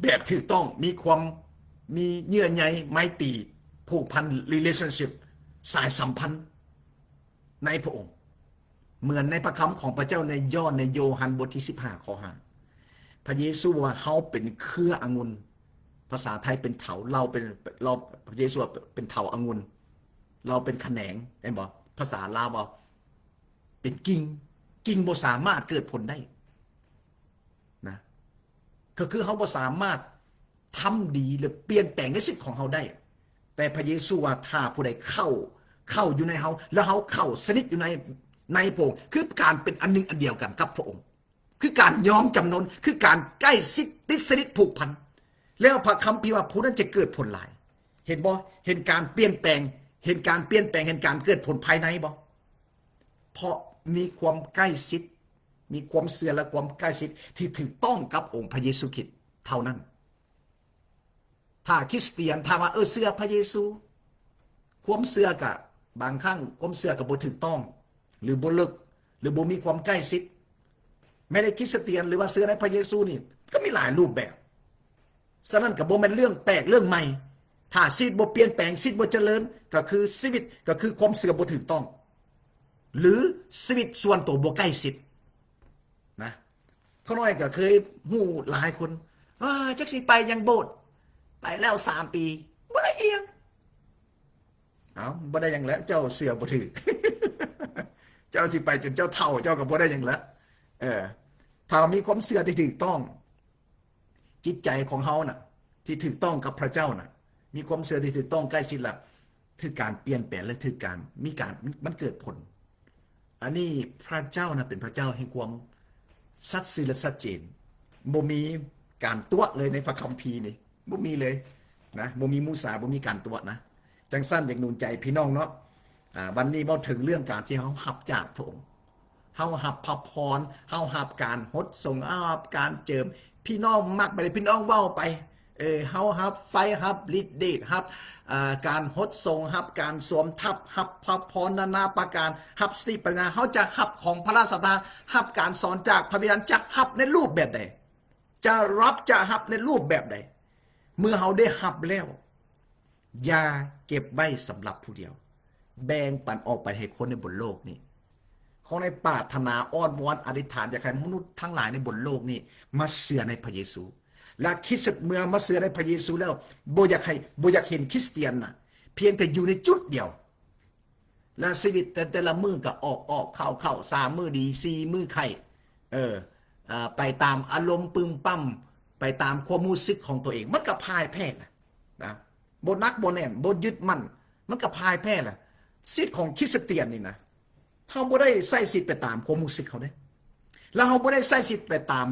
ແບບຖືກຕ້ອງ ມີຄວາມ ມີເຍື່ອໃຍໄມຕີ ຜູກພັນ relationship ສາຍສຳພັນໃນພະອົງ ເໝືອນໃນພະຄຳຂອງພະເຈົ້າໃນ ຍ້ອນໃນໂຍຮັນບົດທີສິບຫ້າ ຂໍ້ຫ້າ ພະເຢຊູວ່າ ເຮົາເປັນເຄືອອະງຸ່ນ ພາສາໄທເປັນເຖົາ ເຮົາເປັນ ເຮົາ ພະເຢຊູວ່າເປັນເຖົາອະງຸ່ນ ເຮົາເປັນຂະແໜງ ແມ່ນບໍ່? ພາສາລາວເວົ້າ ເປັນກິ່ງ ກິ່ງບໍ່ສາມາດເກີດຜົນໄດ້ນະ ກໍຄືເຮົາບໍ່ສາມາດທຳດີ ຫຼື ປ່ຽນແປງໃນຊີວິດຂອງເຮົາໄດ້ ແຕ່ພະເຢຊູວ່າ ຖ້າຜູ້ໃດເຂົ້າ ເຂົ້າຢູ່ໃນເຮົາ ແລ້ວເຮົາເຂົ້າສະໜິດຢູ່ໃນ ໃນພະອົງ ຄືການເປັນອັນໜຶ່ງອັນດຽວກັນກັບພະອົງ ຄືການຍອມຈຳນົນ ຄືການໃກ້ຊິດ ຕິດສະໜິດ ຜູກພັນ ແລ້ວພະຄຳພີວ່າ ຜູ້ນັ້ນຈະເກີດຜົນຫຼາຍ. ເຫັນບໍ່? ເຫັນການປ່ຽນແປງ ເຫັນການປ່ຽນແປງ ເຫັນການເກີດຜົນພາຍໃນບໍ່? ເພາະມີຄວາມໃກ້ຊິດ ມີຄວາມເຊື່ອ ແລະ ຄວາມໃກ້ຊິດທີ່ຖືກຕ້ອງກັບອົງພະເຢຊູຄຣິດເທົ່ານັ້ນ. ຖ້າຄຣິສຕຽນ ຖ້າວ່າ ເອີ ເຊື່ອພະເຢຊູ ຄວາມເຊື່ອກະ ບາງຄັ້ງຄວາມເຊື່ອກະບໍ່ຖືກຕ້ອງ ຫຼື ບໍ່ເລິກ ຫຼື ບໍ່ມີຄວາມໃກ້ຊິດ. ແມ່ນຄຣິສຕຽນ ຫຼືວ່າເຊື່ອໃນພະເຢຊູນີ້ ກໍມີຫຼາຍຮູບແບບ. ສະນັ້ນກໍບໍ່ແມ່ນເລື່ອງແປກເລື່ອງໃໝ່ ຖ້າຊີວິດບໍ່ປ່ຽນແປງ ຊີວິດບໍ່ຈະເລີນ ກໍຄືຊີວິດ ກໍຄືຄວາມເຊື່ອບໍ່ຖືກຕ້ອງ ຫຼື ຊີວິດສ່ວນໂຕບໍ່ໃກ້ຊິດນະ. ຂ້ານ້ອຍກໍເຄີຍຮູ້ຫຼາຍຄົນ ເອີ ຈັກຊິໄປຫຍັງໂບດ ໄປແລ້ວສາມປີ ບໍ່ໄດ້ອີ່ຫຍັງ. ເອົ້າ ບໍ່ໄດ້ຫຍັງແຫຼະ ເຈົ້າເຊື່ອບໍ່ຖືກ ເຈົ້າຊິໄປຈົນເຈົ້າເຖົ້າ ເຈົ້າກໍບໍ່ໄດ້ຫຍັງແຫຼະ. ເອີ ຖ້າມີຄວາມເຊື່ອທີ່ຖືກຕ້ອງ ຈິດໃຈຂອງເຮົານະ ທີ່ຖືກຕ້ອງກັບພະເຈົ້ານະ ມີຄວາມເຊື່ອທີ່ຖືກຕ້ອງໃກ້ຊິດລະ ຖືກການປ່ຽນແປງ ແລະ ຖືກການ ມີການ ມັນເກີດຜົນ. ອັນນີ້ພະເຈົ້ານະ ເປັນພະເຈົ້າແຫ່ງຄວາມສັດຊື່ ແລະ ຊັດເຈນ ບໍ່ມີການຕົວະເລີຍໃນພະຄຳພີນີ້ ບໍ່ມີເລີຍນະ ບໍ່ມີມູສາ ບໍ່ມີການຕົວະນະ. ຈັ່ງຊັ້ນ ຢາກໜູນໃຈພີ່ນ້ອງເນາະ ອາ ວັນນີ້ເວົ້າເຖິງເລື່ອງການທີ່ເຮົາຮັບຈາກພະອົງ ເຮົາຮັບພະພອນ ເຮົາຮັບການຫົດສົງ ເຮົາຮັບການເຈີມ. ພີ່ນ້ອງມັກໄປ ພີ່ນ້ອງເວົ້າໄປ ເອີ ເຮົາຮັບໄຟ ຮັບລິດເດດ ຮັບ ເອີ ການຫົດສົງ ຮັບການສວມທັບ ຮັບພະພອນນານາປະການ ຮັບສະຕິປັນຍາ ເຮົາຈະຮັບຂອງພະລາຊະທານ ຮັບການສອນຈາກພະວິນຍານ ຈະຮັບໃນຮູບແບບໃດ? ຈະຮັບ ຈະຮັບໃນຮູບແບບໃດ? ເມື່ອເຮົາໄດ້ຮັບແລ້ວ ຢ່າເກັບໄວ້ສຳລັບຜູ້ດຽວ ແບ່ງປັນອອກໄປໃຫ້ຄົນໃນບົນໂລກນີ້. ຂໍໃຫ້ປາດຖະໜາ ອ້ອນວອນ ອະທິຖານ ຢາກໃຫ້ມະນຸດທັງຫຼາຍໃນບົນໂລກນີ້ມາເຊື່ອໃນພະເຢຊູ ແລະ ຄິດເສດເມື່ອມາເຊື່ອໃນພະເຢຊູແລ້ວ ບໍ່ຢາກໃຫ້ ບໍ່ຢາກເຫັນຄຣິສຕຽນນະ ພຽງແຕ່ຢູ່ໃນຈຸດດຽວ ແລະ ຊີວິດແຕ່ ແຕ່ລະມື້ກໍອອກໆ ເຂົ້າໆ ສາມມື້ດີ ສີ່ມື້ໄຂ້ ເອີ ອາ ໄປຕາມອາລົມປຶ້ມປ້ຳ ໄປຕາມຄວາມຮູ້ສຶກຂອງຕົວເອງ ມັນກໍພ່າຍແພ້ລະນະ ບໍ່ໜັກບໍ່ແໜ້ນ ບໍ່ຍຶດໝັ້ນ ມັນກໍພ່າຍແພ້ລະ. ສິດຂອງຄຣິສຕຽນນີ້ນະ ເຮົາບໍ່ໄດ້ໃຊ້ສິດໄປຕາມຄວາມຮູ້ສຶກເຮົາເດ້ ແລ້ວເຮົາບໍ່ໄດ້ໃຊ້ສິດໄປຕາມ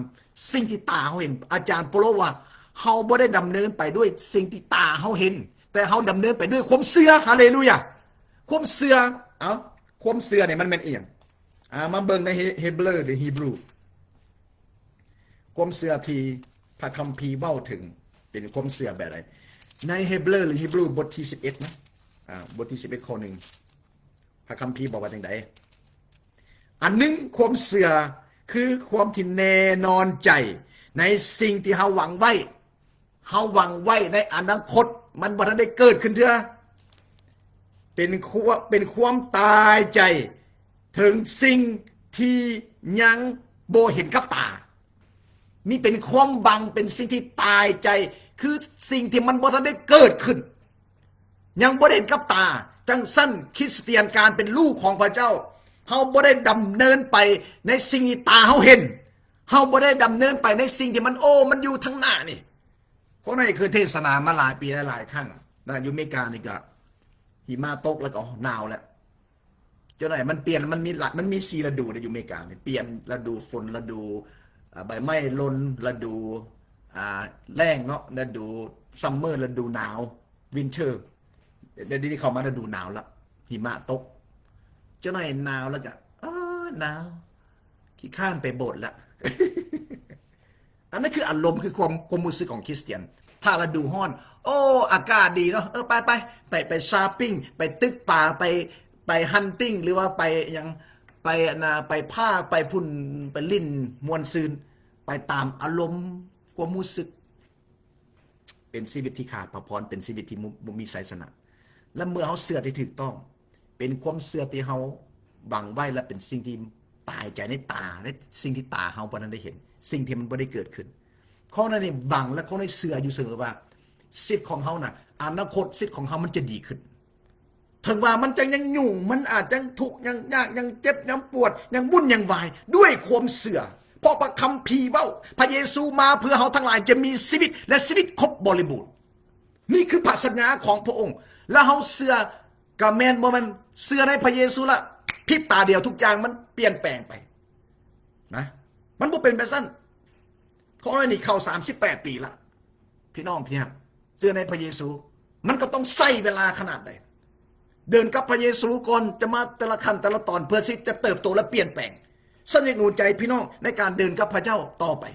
ສິ່ງທີ່ຕາເຮົາເຫັນ. ອາຈານເປົາໂລວ່າ ເຮົາບໍ່ໄດ້ດຳເນີນໄປດ້ວຍສິ່ງທີ່ຕາເຮົາເຫັນ ແຕ່ເຮົາດຳເນີນໄປດ້ວຍຄວາມເຊື່ອ. ຮາເລລູຢາ! ຄວາມເຊື່ອ ເອົ້າ ຄວາມເຊື່ອນີ້ມັນແມ່ນອີ່ຫຍັງ? ອາ ມາເບິ່ງໃນເຮ ເຮເບຣ ຫຼື ຮີບຣູ ຄວາມເຊື່ອທີ່ພະຄຳພີເວົ້າເຖິງ ເປັນຄວາມເຊື່ອແບບໃດ? ໃນເຮເບຣ ຫຼື ຮີບຣູ ບົດທີສິບເອັດນະ ອາ ບົດທີສິບເອັດ ຂໍ້ໜຶ່ງ ພະຄຳພີບອກວ່າຈັ່ງໃດ? ອັນໜຶ່ງ ຄວາມເຊື່ອຄືຄວາມທີ່ແນ່ນອນໃຈໃນສິ່ງທີ່ເຮົາຫວັງໄວ້. ເຮົາຫວັງໄວ້ໃນອະນາຄົດ ມັນບໍ່ທັນໄດ້ເກີດຂຶ້ນເທື່ອ. ເປັນຄວາມ ເປັນຄວາມຕາຍໃຈເຖິງສິ່ງທີ່ຍັງບໍ່ເຫັນກັບຕາ. ມີເປັນຄວາມຫວັງ ເປັນສິ່ງທີ່ຕາຍໃຈ ຄືສິ່ງທີ່ມັນບໍ່ທັນໄດ້ເກີດຂຶ້ນ ຍັງບໍ່ໄດ້ເຫັນກັບຕາ. ຈັ່ງຊັ້ນ ຄຣິສຕຽນ ການເປັນລູກຂອງພະເຈົ້າ ເຮົາບໍ່ໄດ້ດຳເນີນໄປໃນສິ່ງທີ່ຕາເຮົາເຫັນ. เฮาบ่ได้ดำเนินไปในสิ่งที่มัน โอ้ มันอยู่ทางหน้านี่ คนนี้เคยเทศนามาหลายปีหลายๆ ครั้งนะ อยู่อเมริกานี่ก็หิมะตกแล้วก็หนาวแล้ว จักหน่อยมันเปลี่ยน มันมีหลาย มันมีสี่ฤดูนะอยู่อเมริกานี่ เปลี่ยนฤดูฝน ฤดู อ่า ใบไม้หล่น ฤดู อ่า แล้งเนาะ ฤดูซัมเมอร์ ฤดูหนาว วินเทอร์ เดี๋ยวนี้เข้ามาฤดูหนาวละ หิมะตก จักหน่อยหนาวแล้วก็ เออ หนาว ขี้คร้านไปโบสถ์ละ อันนั้นคืออารมณ์ คือความ ความรู้สึกของคริสเตียน ถ้าฤดูร้อน โอ้ อากาศดีเนาะ เออ ไป ไป ไป ไปชอปปิ้ง ไปตึกปลา ไป ไปฮันติง หรือว่าไปหยัง ไปอันน่ะ ไปพา ไปพุ้น ไปลิ้น ม่วนซื่น ไปตามอารมณ์ ความรู้สึก เป็นชีวิตที่ขาดพระพร เป็นชีวิตที่บ่ บ่มีชัยชนะ และเมื่อเฮาเชื่อที่ถูกต้อง เป็นความเชื่อที่เฮาหวังไว้ และเป็นสิ่งที่ตายใจในตา ในสิ่งที่ตาเฮาบ่ทันได้เห็น สิ่งที่มันบ่ได้เกิดขึ้น ข้อนั้นนี่หวัง และข้อนี้เชื่ออยู่เสมอว่า ชีวิตของเฮาน่ะ อนาคตชีวิตของเฮามันจะดีขึ้น ถึงว่ามันจะยังยุ่ง มันอาจยังทุกข์ ยังยาก ยังเจ็บ ยังปวด ยังวุ่น ยังวาย ด้วยความเชื่อ เพราะพระคัมภีร์เว้า พระเยซูมาเพื่อเฮาทั้งหลายจะมีชีวิต และชีวิตครบบริบูรณ์ นี่คือพระสัญญาของพระองค์ และเฮาเชื่อ ก็แม่นบ่แม่น เชื่อในพระเยซูละ พริบตาเดียวทุกอย่างมันเปลี่ยนแปลงไป นะ มันบ่เป็นแบบนั้น ข้อนี้เข้าสามสิบแปดปีละ พี่น้องที่ฮัก เชื่อในพระเยซู มันก็ต้องใช้เวลาขนาดใด เดินกับพระเยซูก่อน จะมาแต่ละขั้นแต่ละตอน เพื่อที่จะเติบโตและเปลี่ยนแปลง ฉันอยากหนุนใจพี่น้องในการเดินกับพระเจ้าต่อไป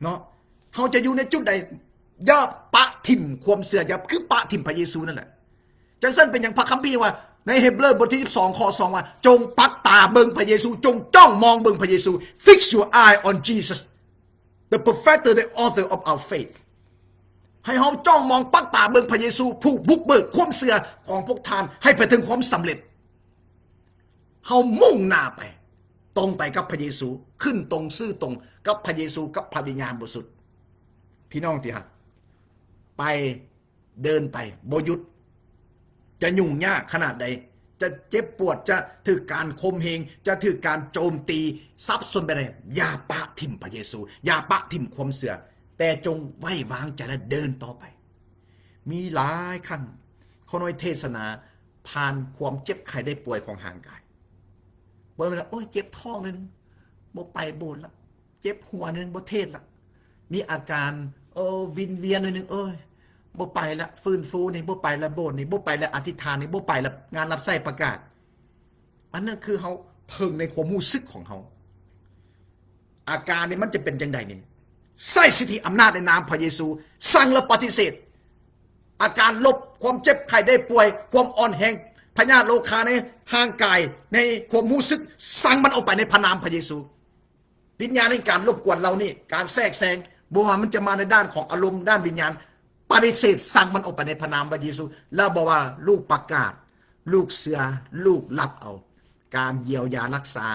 เนาะ เฮาจะอยู่ในจุดใด อย่าปะถิ่มความเชื่อ อย่าคือปะถิ่มพระเยซูนั่นแหละ จังซั่นเป็นหยังพระคัมภีร์ว่า ในเฮเบรูบทที่สิบสอง ข้อสอง ว่า จงปักตาเบิ่งพระเยซู จงจ้องมองเบิ่งพระเยซู Fix your eye on Jesus, the perfecter, the author of our faith. ให้เฮาจ้องมองปักตาเบิ่งพระเยซู ผู้บุกเบิกความเชื่อของพวกท่านให้ไปถึงความสำเร็จ เฮามุ่งหน้าไป ตรงไปกับพระเยซู ขึ้นตรงซื่อตรงกับพระเยซู กับพระวิญญาณบริสุทธิ์ พี่น้องที่ฮัก ไป เดินไป บ่หยุด จะยุ่งยากขนาดใด จะเจ็บปวด จะถืกการข่มเหง จะถืกการโจมตี สับสนไปใด อย่าปะถิ่มพระเยซู อย่าปะถิ่มความเชื่อ แต่จงไว้วางใจและเดินต่อไป มีหลายครั้ง ข้าน้อยเทศนาผ่านความเจ็บไข้ได้ป่วยของร่างกาย บ่แม่นว่า โอ๊ย เจ็บท้องหน่อยหนึ่ง บ่ไปโบสถ์ละ เจ็บหัวหน่อยหนึ่ง บ่เทศน์ละ มีอาการ เออ วิงเวียนหน่อยหนึ่ง เอ้ย บ่ไปละ ฟื้นฟูนี่ บ่ไปละ โบสถ์นี่ บ่ไปละ อธิษฐานนี่ บ่ไปละ งานรับใช้ประกาศ อันนั้นคือเฮาเพิ่งในความรู้สึกของเฮา อาการนี่มันจะเป็นจั่งใดนี่ ใช้สิทธิอำนาจในนามพระเยซู สั่งและปฏิเสธ อาการลบ ความเจ็บไข้ได้ป่วย ความอ่อนแฮง พยาธิโรคาในร่างกาย ในความรู้สึก สั่งมันออกไปในพระนามพระเยซู วิญญาณแห่งการรบกวนเหล่านี้ การแทรกแซง บ่ว่ามันจะมาในด้านของอารมณ์ ด้านวิญญาณ ปฏิเสธ สั่งมันออกไปในพระนามพระเยซู แล้วบอกว่า ลูกประกาศ ลูกเชื่อ ลูกรับเอา การเยียวยารักษา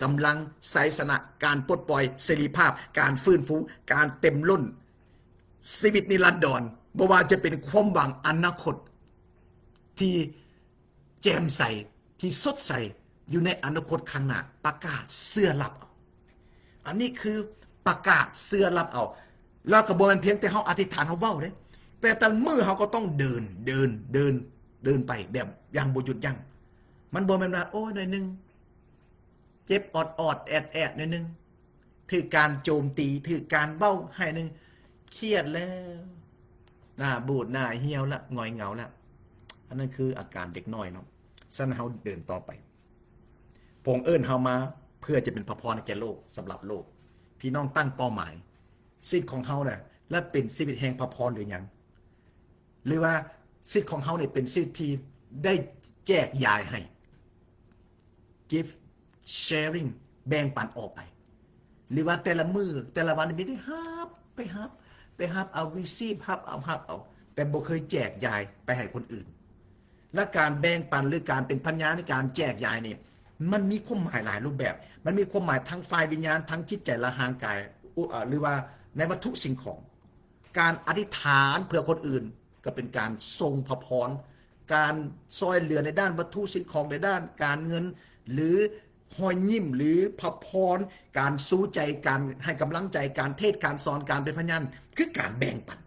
กำลัง ชัยชนะ การปลดปล่อย เสรีภาพ การฟื้นฟู การเต็มล้น ชีวิตนิรันดร บ่ว่าจะเป็นความหวังอนาคตที่แจ่มใส ที่สดใส อยู่ในอนาคตข้างหน้า ประกาศเชื่อรับเอา อันนี้คือประกาศเชื่อรับเอา แล้วก็บ่แม่นเพียงแต่เฮาอธิษฐาน เฮาเว้าเด้ แต่แต่ละมื้อเฮาก็ต้องเดิน เดิน เดิน เดินไปแบบอย่างบ่หยุดยั้ง มันบ่แม่นว่า โอ้ย หน่อยหนึ่ง เจ็บออดๆ แอดๆ หน่อยหนึ่ง ถืกการโจมตี ถืกการเว้าให้หนึ่ง เครียดแล้ว หน้าบูดหน้าเหี่ยวละ หงอยเหงาละ อันนั้นคืออาการเด็กน้อยเนาะ ฉะนั้นเฮาเดินต่อไป พระองค์เอิ้นเฮามาเพื่อจะเป็นพระพรแก่โลก สำหรับโลก พี่น้องตั้งเป้าหมาย ชีวิตของเฮาน่ะ และเป็นชีวิตแห่งพระพรหรือยัง หรือว่าชีวิตของเฮาเนี่ยเป็นชีวิตที่ได้แจกยายให้ give sharing แบ่งปันออกไป หรือว่าแต่ละมื้อแต่ละวันมีแต่ฮับไปฮับ ไปฮับเอา receive ฮับเอา ฮับเอา แต่บ่เคยแจกยายไปให้คนอื่น และการแบ่งปันหรือการเป็นพยานในการแจกยายนี่ มันมีความหมายหลายรูปแบบ มันมีความหมายทั้งฝ่ายวิญญาณ ทั้งจิตใจและร่างกาย อุ- อ่า หรือว่าในวัตถุสิ่งของ การอธิษฐานเพื่อคนอื่น ก็เป็นการส่งพระพร การช่วยเหลือในด้านวัตถุสิ่งของ ในด้านการเงิน หรือ ຮອຍຍິ້ມ ຫຼື ພະພອນ, ການຊູໃຈ, ການໃຫ້ກຳລັງໃຈ, ການເທດ, ການສອນ, ການເປັນພະຍານ ຄືການແບ່ງປັນ,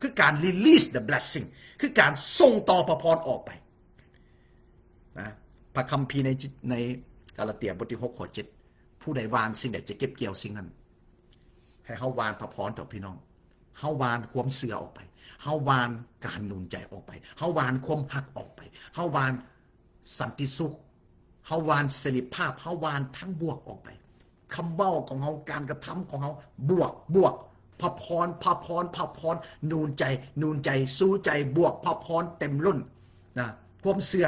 ຄືການ release the blessing, ຄືການສົ່ງຕໍ່ພະພອນອອກໄປນະ. ພະຄຳພີໃນ, ໃນກາລາເຕຍບົດທີຫົກ ຂໍ້ເຈັດ ຜູ້ໃດຫວ່ານສິ່ງໃດຈະເກັບກ່ຽວສິ່ງນັ້ນ. ໃຫ້ເຮົາຫວ່ານພະພອນເຖາະພີ່ນ້ອງ, ເຮົາຫວ່ານຄວາມເຊື່ອອອກໄປ, ເຮົາຫວ່ານການໜູນໃຈອອກໄປ, ເຮົາຫວ່ານຄວາມຮັກອອກໄປ, ເຮົາຫວ່ານສັນຕິສຸກ, ເຮົາຫວ່ານເສລີພາບ, ເຮົາຫວ່ານທາງບວກອອກໄປ. ຄຳເວົ້າຂອງເຮົາ, ການກະທຳຂອງເຮົາ ບວກ, ບວກ, ພະພອນ, ພະພອນ, ພະພອນ, ໜູນໃຈ, ໜູນໃຈ, ຊູໃຈ, ບວກ, ພະພອນເຕັມລົ້ນນະ. ຄວາມເຊື່ອ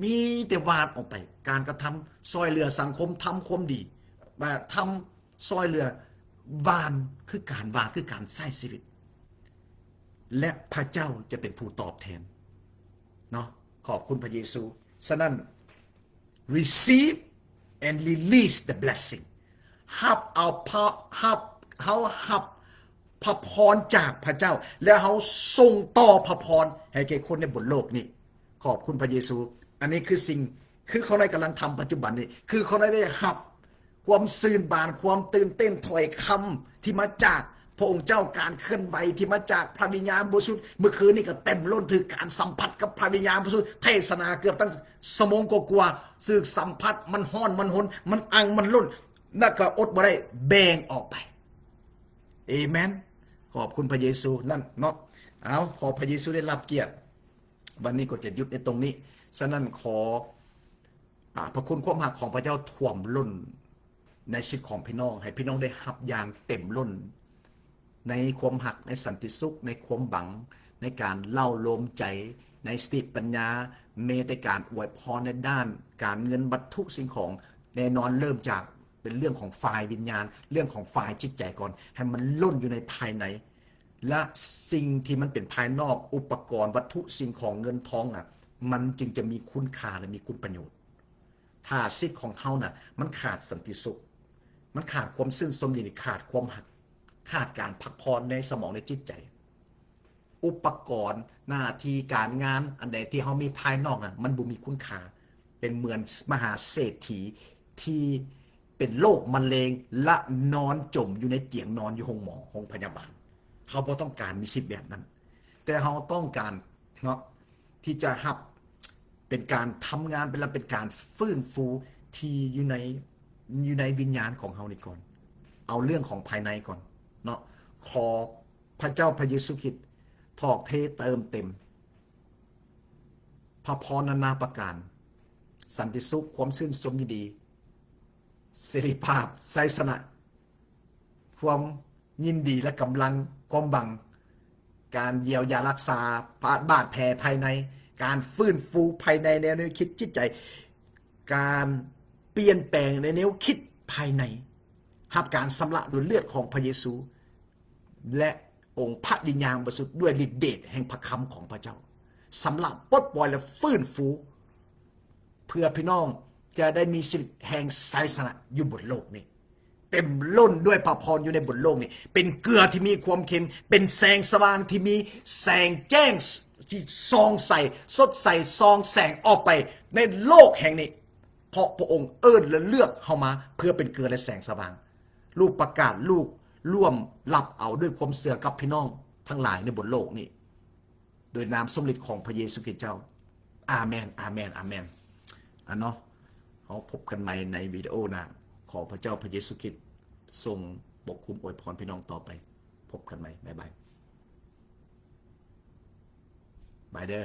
ມີແຕ່ຫວ່ານອອກໄປ, ການກະທຳ ຊ່ອຍເຫຼືອສັງຄົມ, ທຳຄວາມດີ, ມາທຳ ຊ່ອຍເຫຼືອ, ຫວ່ານຄືການ, ຫວ່ານຄືການໃຊ້ຊີວິດ ແລະ ພະເຈົ້າຈະເປັນຜູ້ຕອບແທນເນາະ. ຂອບຄຸນພະເຢຊູ. ສະນັ້ນ receive and release the blessing. ຮັບເອົາພະ, ຮັບ, ເຮົາຮັບພະພອນຈາກພະເຈົ້າ ແລ້ວເຮົາສົ່ງຕໍ່ພະພອນໃຫ້ແກ່ຄົນໃນບົນໂລກນີ້. ຂອບຄຸນພະເຢຊູ. ອັນນີ້ຄືສິ່ງ, ຄືຂ້ານ້ອຍກຳລັງທຳປັດຈຸບັນນີ້, ຄືຂ້ານ້ອຍໄດ້ຮັບຄວາມຊື່ນບານ, ຄວາມຕື່ນເຕັ້ນ, ຖ້ອຍຄຳທີ່ມາຈາກພະອົງເຈົ້າ, ການເຄື່ອນໄຫວທີ່ມາຈາກພະວິນຍານບໍລິສຸດ. ເມື່ອຄືນນີ້ກໍເຕັມລົ້ນ, ຖືກການສຳຜັດກັບພະວິນຍານບໍລິສຸດ, ເທດສະໜາເກືອບຕັ້ງຊົ່ວໂມງກວ່າໆ, ຖືກສຳຜັດ, ມັນຮ້ອນ, ມັນຫົນ, ມັນອັ່ງ, ມັນລົ້ນ, ແລ້ວກໍອົດບໍ່ໄດ້, ແບ່ງອອກໄປ. ເອແມນ. ຂອບຄຸນພະເຢຊູນັ້ນເນາະ. ເອົາ, ຂໍພະເຢຊູໄດ້ຮັບກຽດ. ວັນນີ້ກໍຈະຢຸດໃນຕົງນີ້. ສະນັ້ນ ຂໍ ອາ ພະຄຸນຄວາມຮັກຂອງພະເຈົ້າຖ້ວມລົ້ນໃນຊີວິດຂອງພີ່ນ້ອງ, ໃຫ້ພີ່ນ້ອງໄດ້ຮັບຢ່າງເຕັມລົ້ນ ໃນຄວາມຮັກ, ໃນສັນຕິສຸກ, ໃນຄວາມຫວັງ, ໃນການເລົ່າໂລມໃຈ, ໃນສະຕິປັນຍາ, ແມ້ແຕ່ການອວຍພອນໃນດ້ານການເງິນ, ວັດຖຸ, ສິ່ງຂອງ, ແນ່ນອນເລີ່ມຈາກເປັນເລື່ອງຂອງຝ່າຍວິນຍານ, ເລື່ອງຂອງຝ່າຍຈິດໃຈກ່ອນ, ໃຫ້ມັນລົ້ນຢູ່ໃນພາຍໃນ. ແລະ ສິ່ງທີ່ມັນເປັນພາຍນອກ, ອຸປະກອນ, ວັດຖຸ, ສິ່ງຂອງ, ເງິນທອງນະ, ມັນຈຶ່ງຈະມີຄຸນຄ່າ ແລະ ມີຄຸນປະໂຫຍດ. ຖ້າຊີວິດຂອງເຮົານະ ມັນຂາດສັນຕິສຸກ, ມັນຂາດຄວາມຊື່ນຊົມຍິນດີ, ຂາດຄວາມຮັກ, ຂາດການພັກຜ່ອນໃນສະໝອງ, ໃນຈິດໃຈ, ອຸປະກອນ, ໜ້າທີ່ການງານ ອັນໃດທີ່ເຮົາມີພາຍນອກນະ ມັນບໍ່ມີຄຸນຄ່າ. ເປັນເໝືອນມະຫາເສດຖີທີ່ ເປັນໂລກມະເຮັງ ແລະ ນອນຈົມຢູ່ໃນຕຽງນອນຢູ່ໂຮງໝໍ, ໂຮງພະຍາບານ. ເຮົາບໍ່ຕ້ອງການມີຊີວິດແບບນັ້ນ, ແຕ່ເຮົາຕ້ອງການເນາະ ທີ່ຈະຮັບເປັນການທຳງານ, ເປັນ ເປັນການຟື້ນຟູທີ່ຢູ່ໃນ, ຢູ່ໃນວິນຍານຂອງເຮົານີ້ກ່ອນ. ເອົາເລື່ອງຂອງພາຍໃນກ່ອນເນາະ. ຂໍພະເຈົ້າພະເຢຊູຄຣິດຖອກເທເຕີມເຕັມ ພະພອນນານາປະການ, ສັນຕິສຸກ, ຄວາມຊື່ນຊົມຍິນດີ, ເສລີພາບ, ໄຊຊະນະ, ຄວາມຍິນດີ ແລະ ກຳລັງ, ຄວາມຫວັງ, ການຢຽວຢາຮັກສາ, ບາດ, ບາດແຜພາຍໃນ, ການຟື້ນຟູພາຍໃນ, ແນວ, ແນວຄິດຈິດໃຈ, ການປ່ຽນແປງໃນແນວຄິດພາຍໃນ, ຮັບການຊຳລະດ້ວຍເລືອດຂອງພະເຢຊູ ແລະ ອົງພະວິນຍານບໍລິສຸດ ດ້ວຍລິດເດດແຫ່ງພະຄຳຂອງພະເຈົ້າ ຊຳລະ ປົດປ່ອຍ ແລະ ຟື້ນຟູ ເພື່ອພີ່ນ້ອງຈະໄດ້ມີຊີວິດແຫ່ງໄຊຊະນະຢູ່ບົນໂລກນີ້ ເຕັມລົ້ນດ້ວຍພະພອນຢູ່ໃນບົນໂລກນີ້ ເປັນເກືອທີ່ມີຄວາມເຄັມ ເປັນແສງສະຫວ່າງທີ່ມີແສງແຈ້ງ ທີ່ສ່ອງໃສ ສົດໃສ ສ່ອງແສງອອກໄປໃນໂລກແຫ່ງນີ້ ເພາະພະອົງເອີ້ນ ແລະ ເລືອກເຮົາມາເພື່ອເປັນເກືອ ແລະ ແສງສະຫວ່າງ. ລູກປະກາດ ລູກຮ່ວມຮັບເອົາດ້ວຍຄວາມເຊື່ອກັບພີ່ນ້ອງທັງຫຼາຍໃນບົນໂລກນີ້ ໂດຍນາມຊົງລິດຂອງພະເຢຊູຄຣິດເຈົ້າ. ອາເມນ, ອາເມນ, ອາເມນ. ອາເນາະ, ເຮົາພົບກັນໃໝ່ໃນວິດີໂອໜ້າ. ຂໍພະເຈົ້າພະເຢຊູຄຣິດຊົງປົກຄຸມອວຍພອນພີ່ນ້ອງຕໍ່ໄປ. ພົບກັນໃໝ່. ບາຍບາຍ. ບາຍເດີ.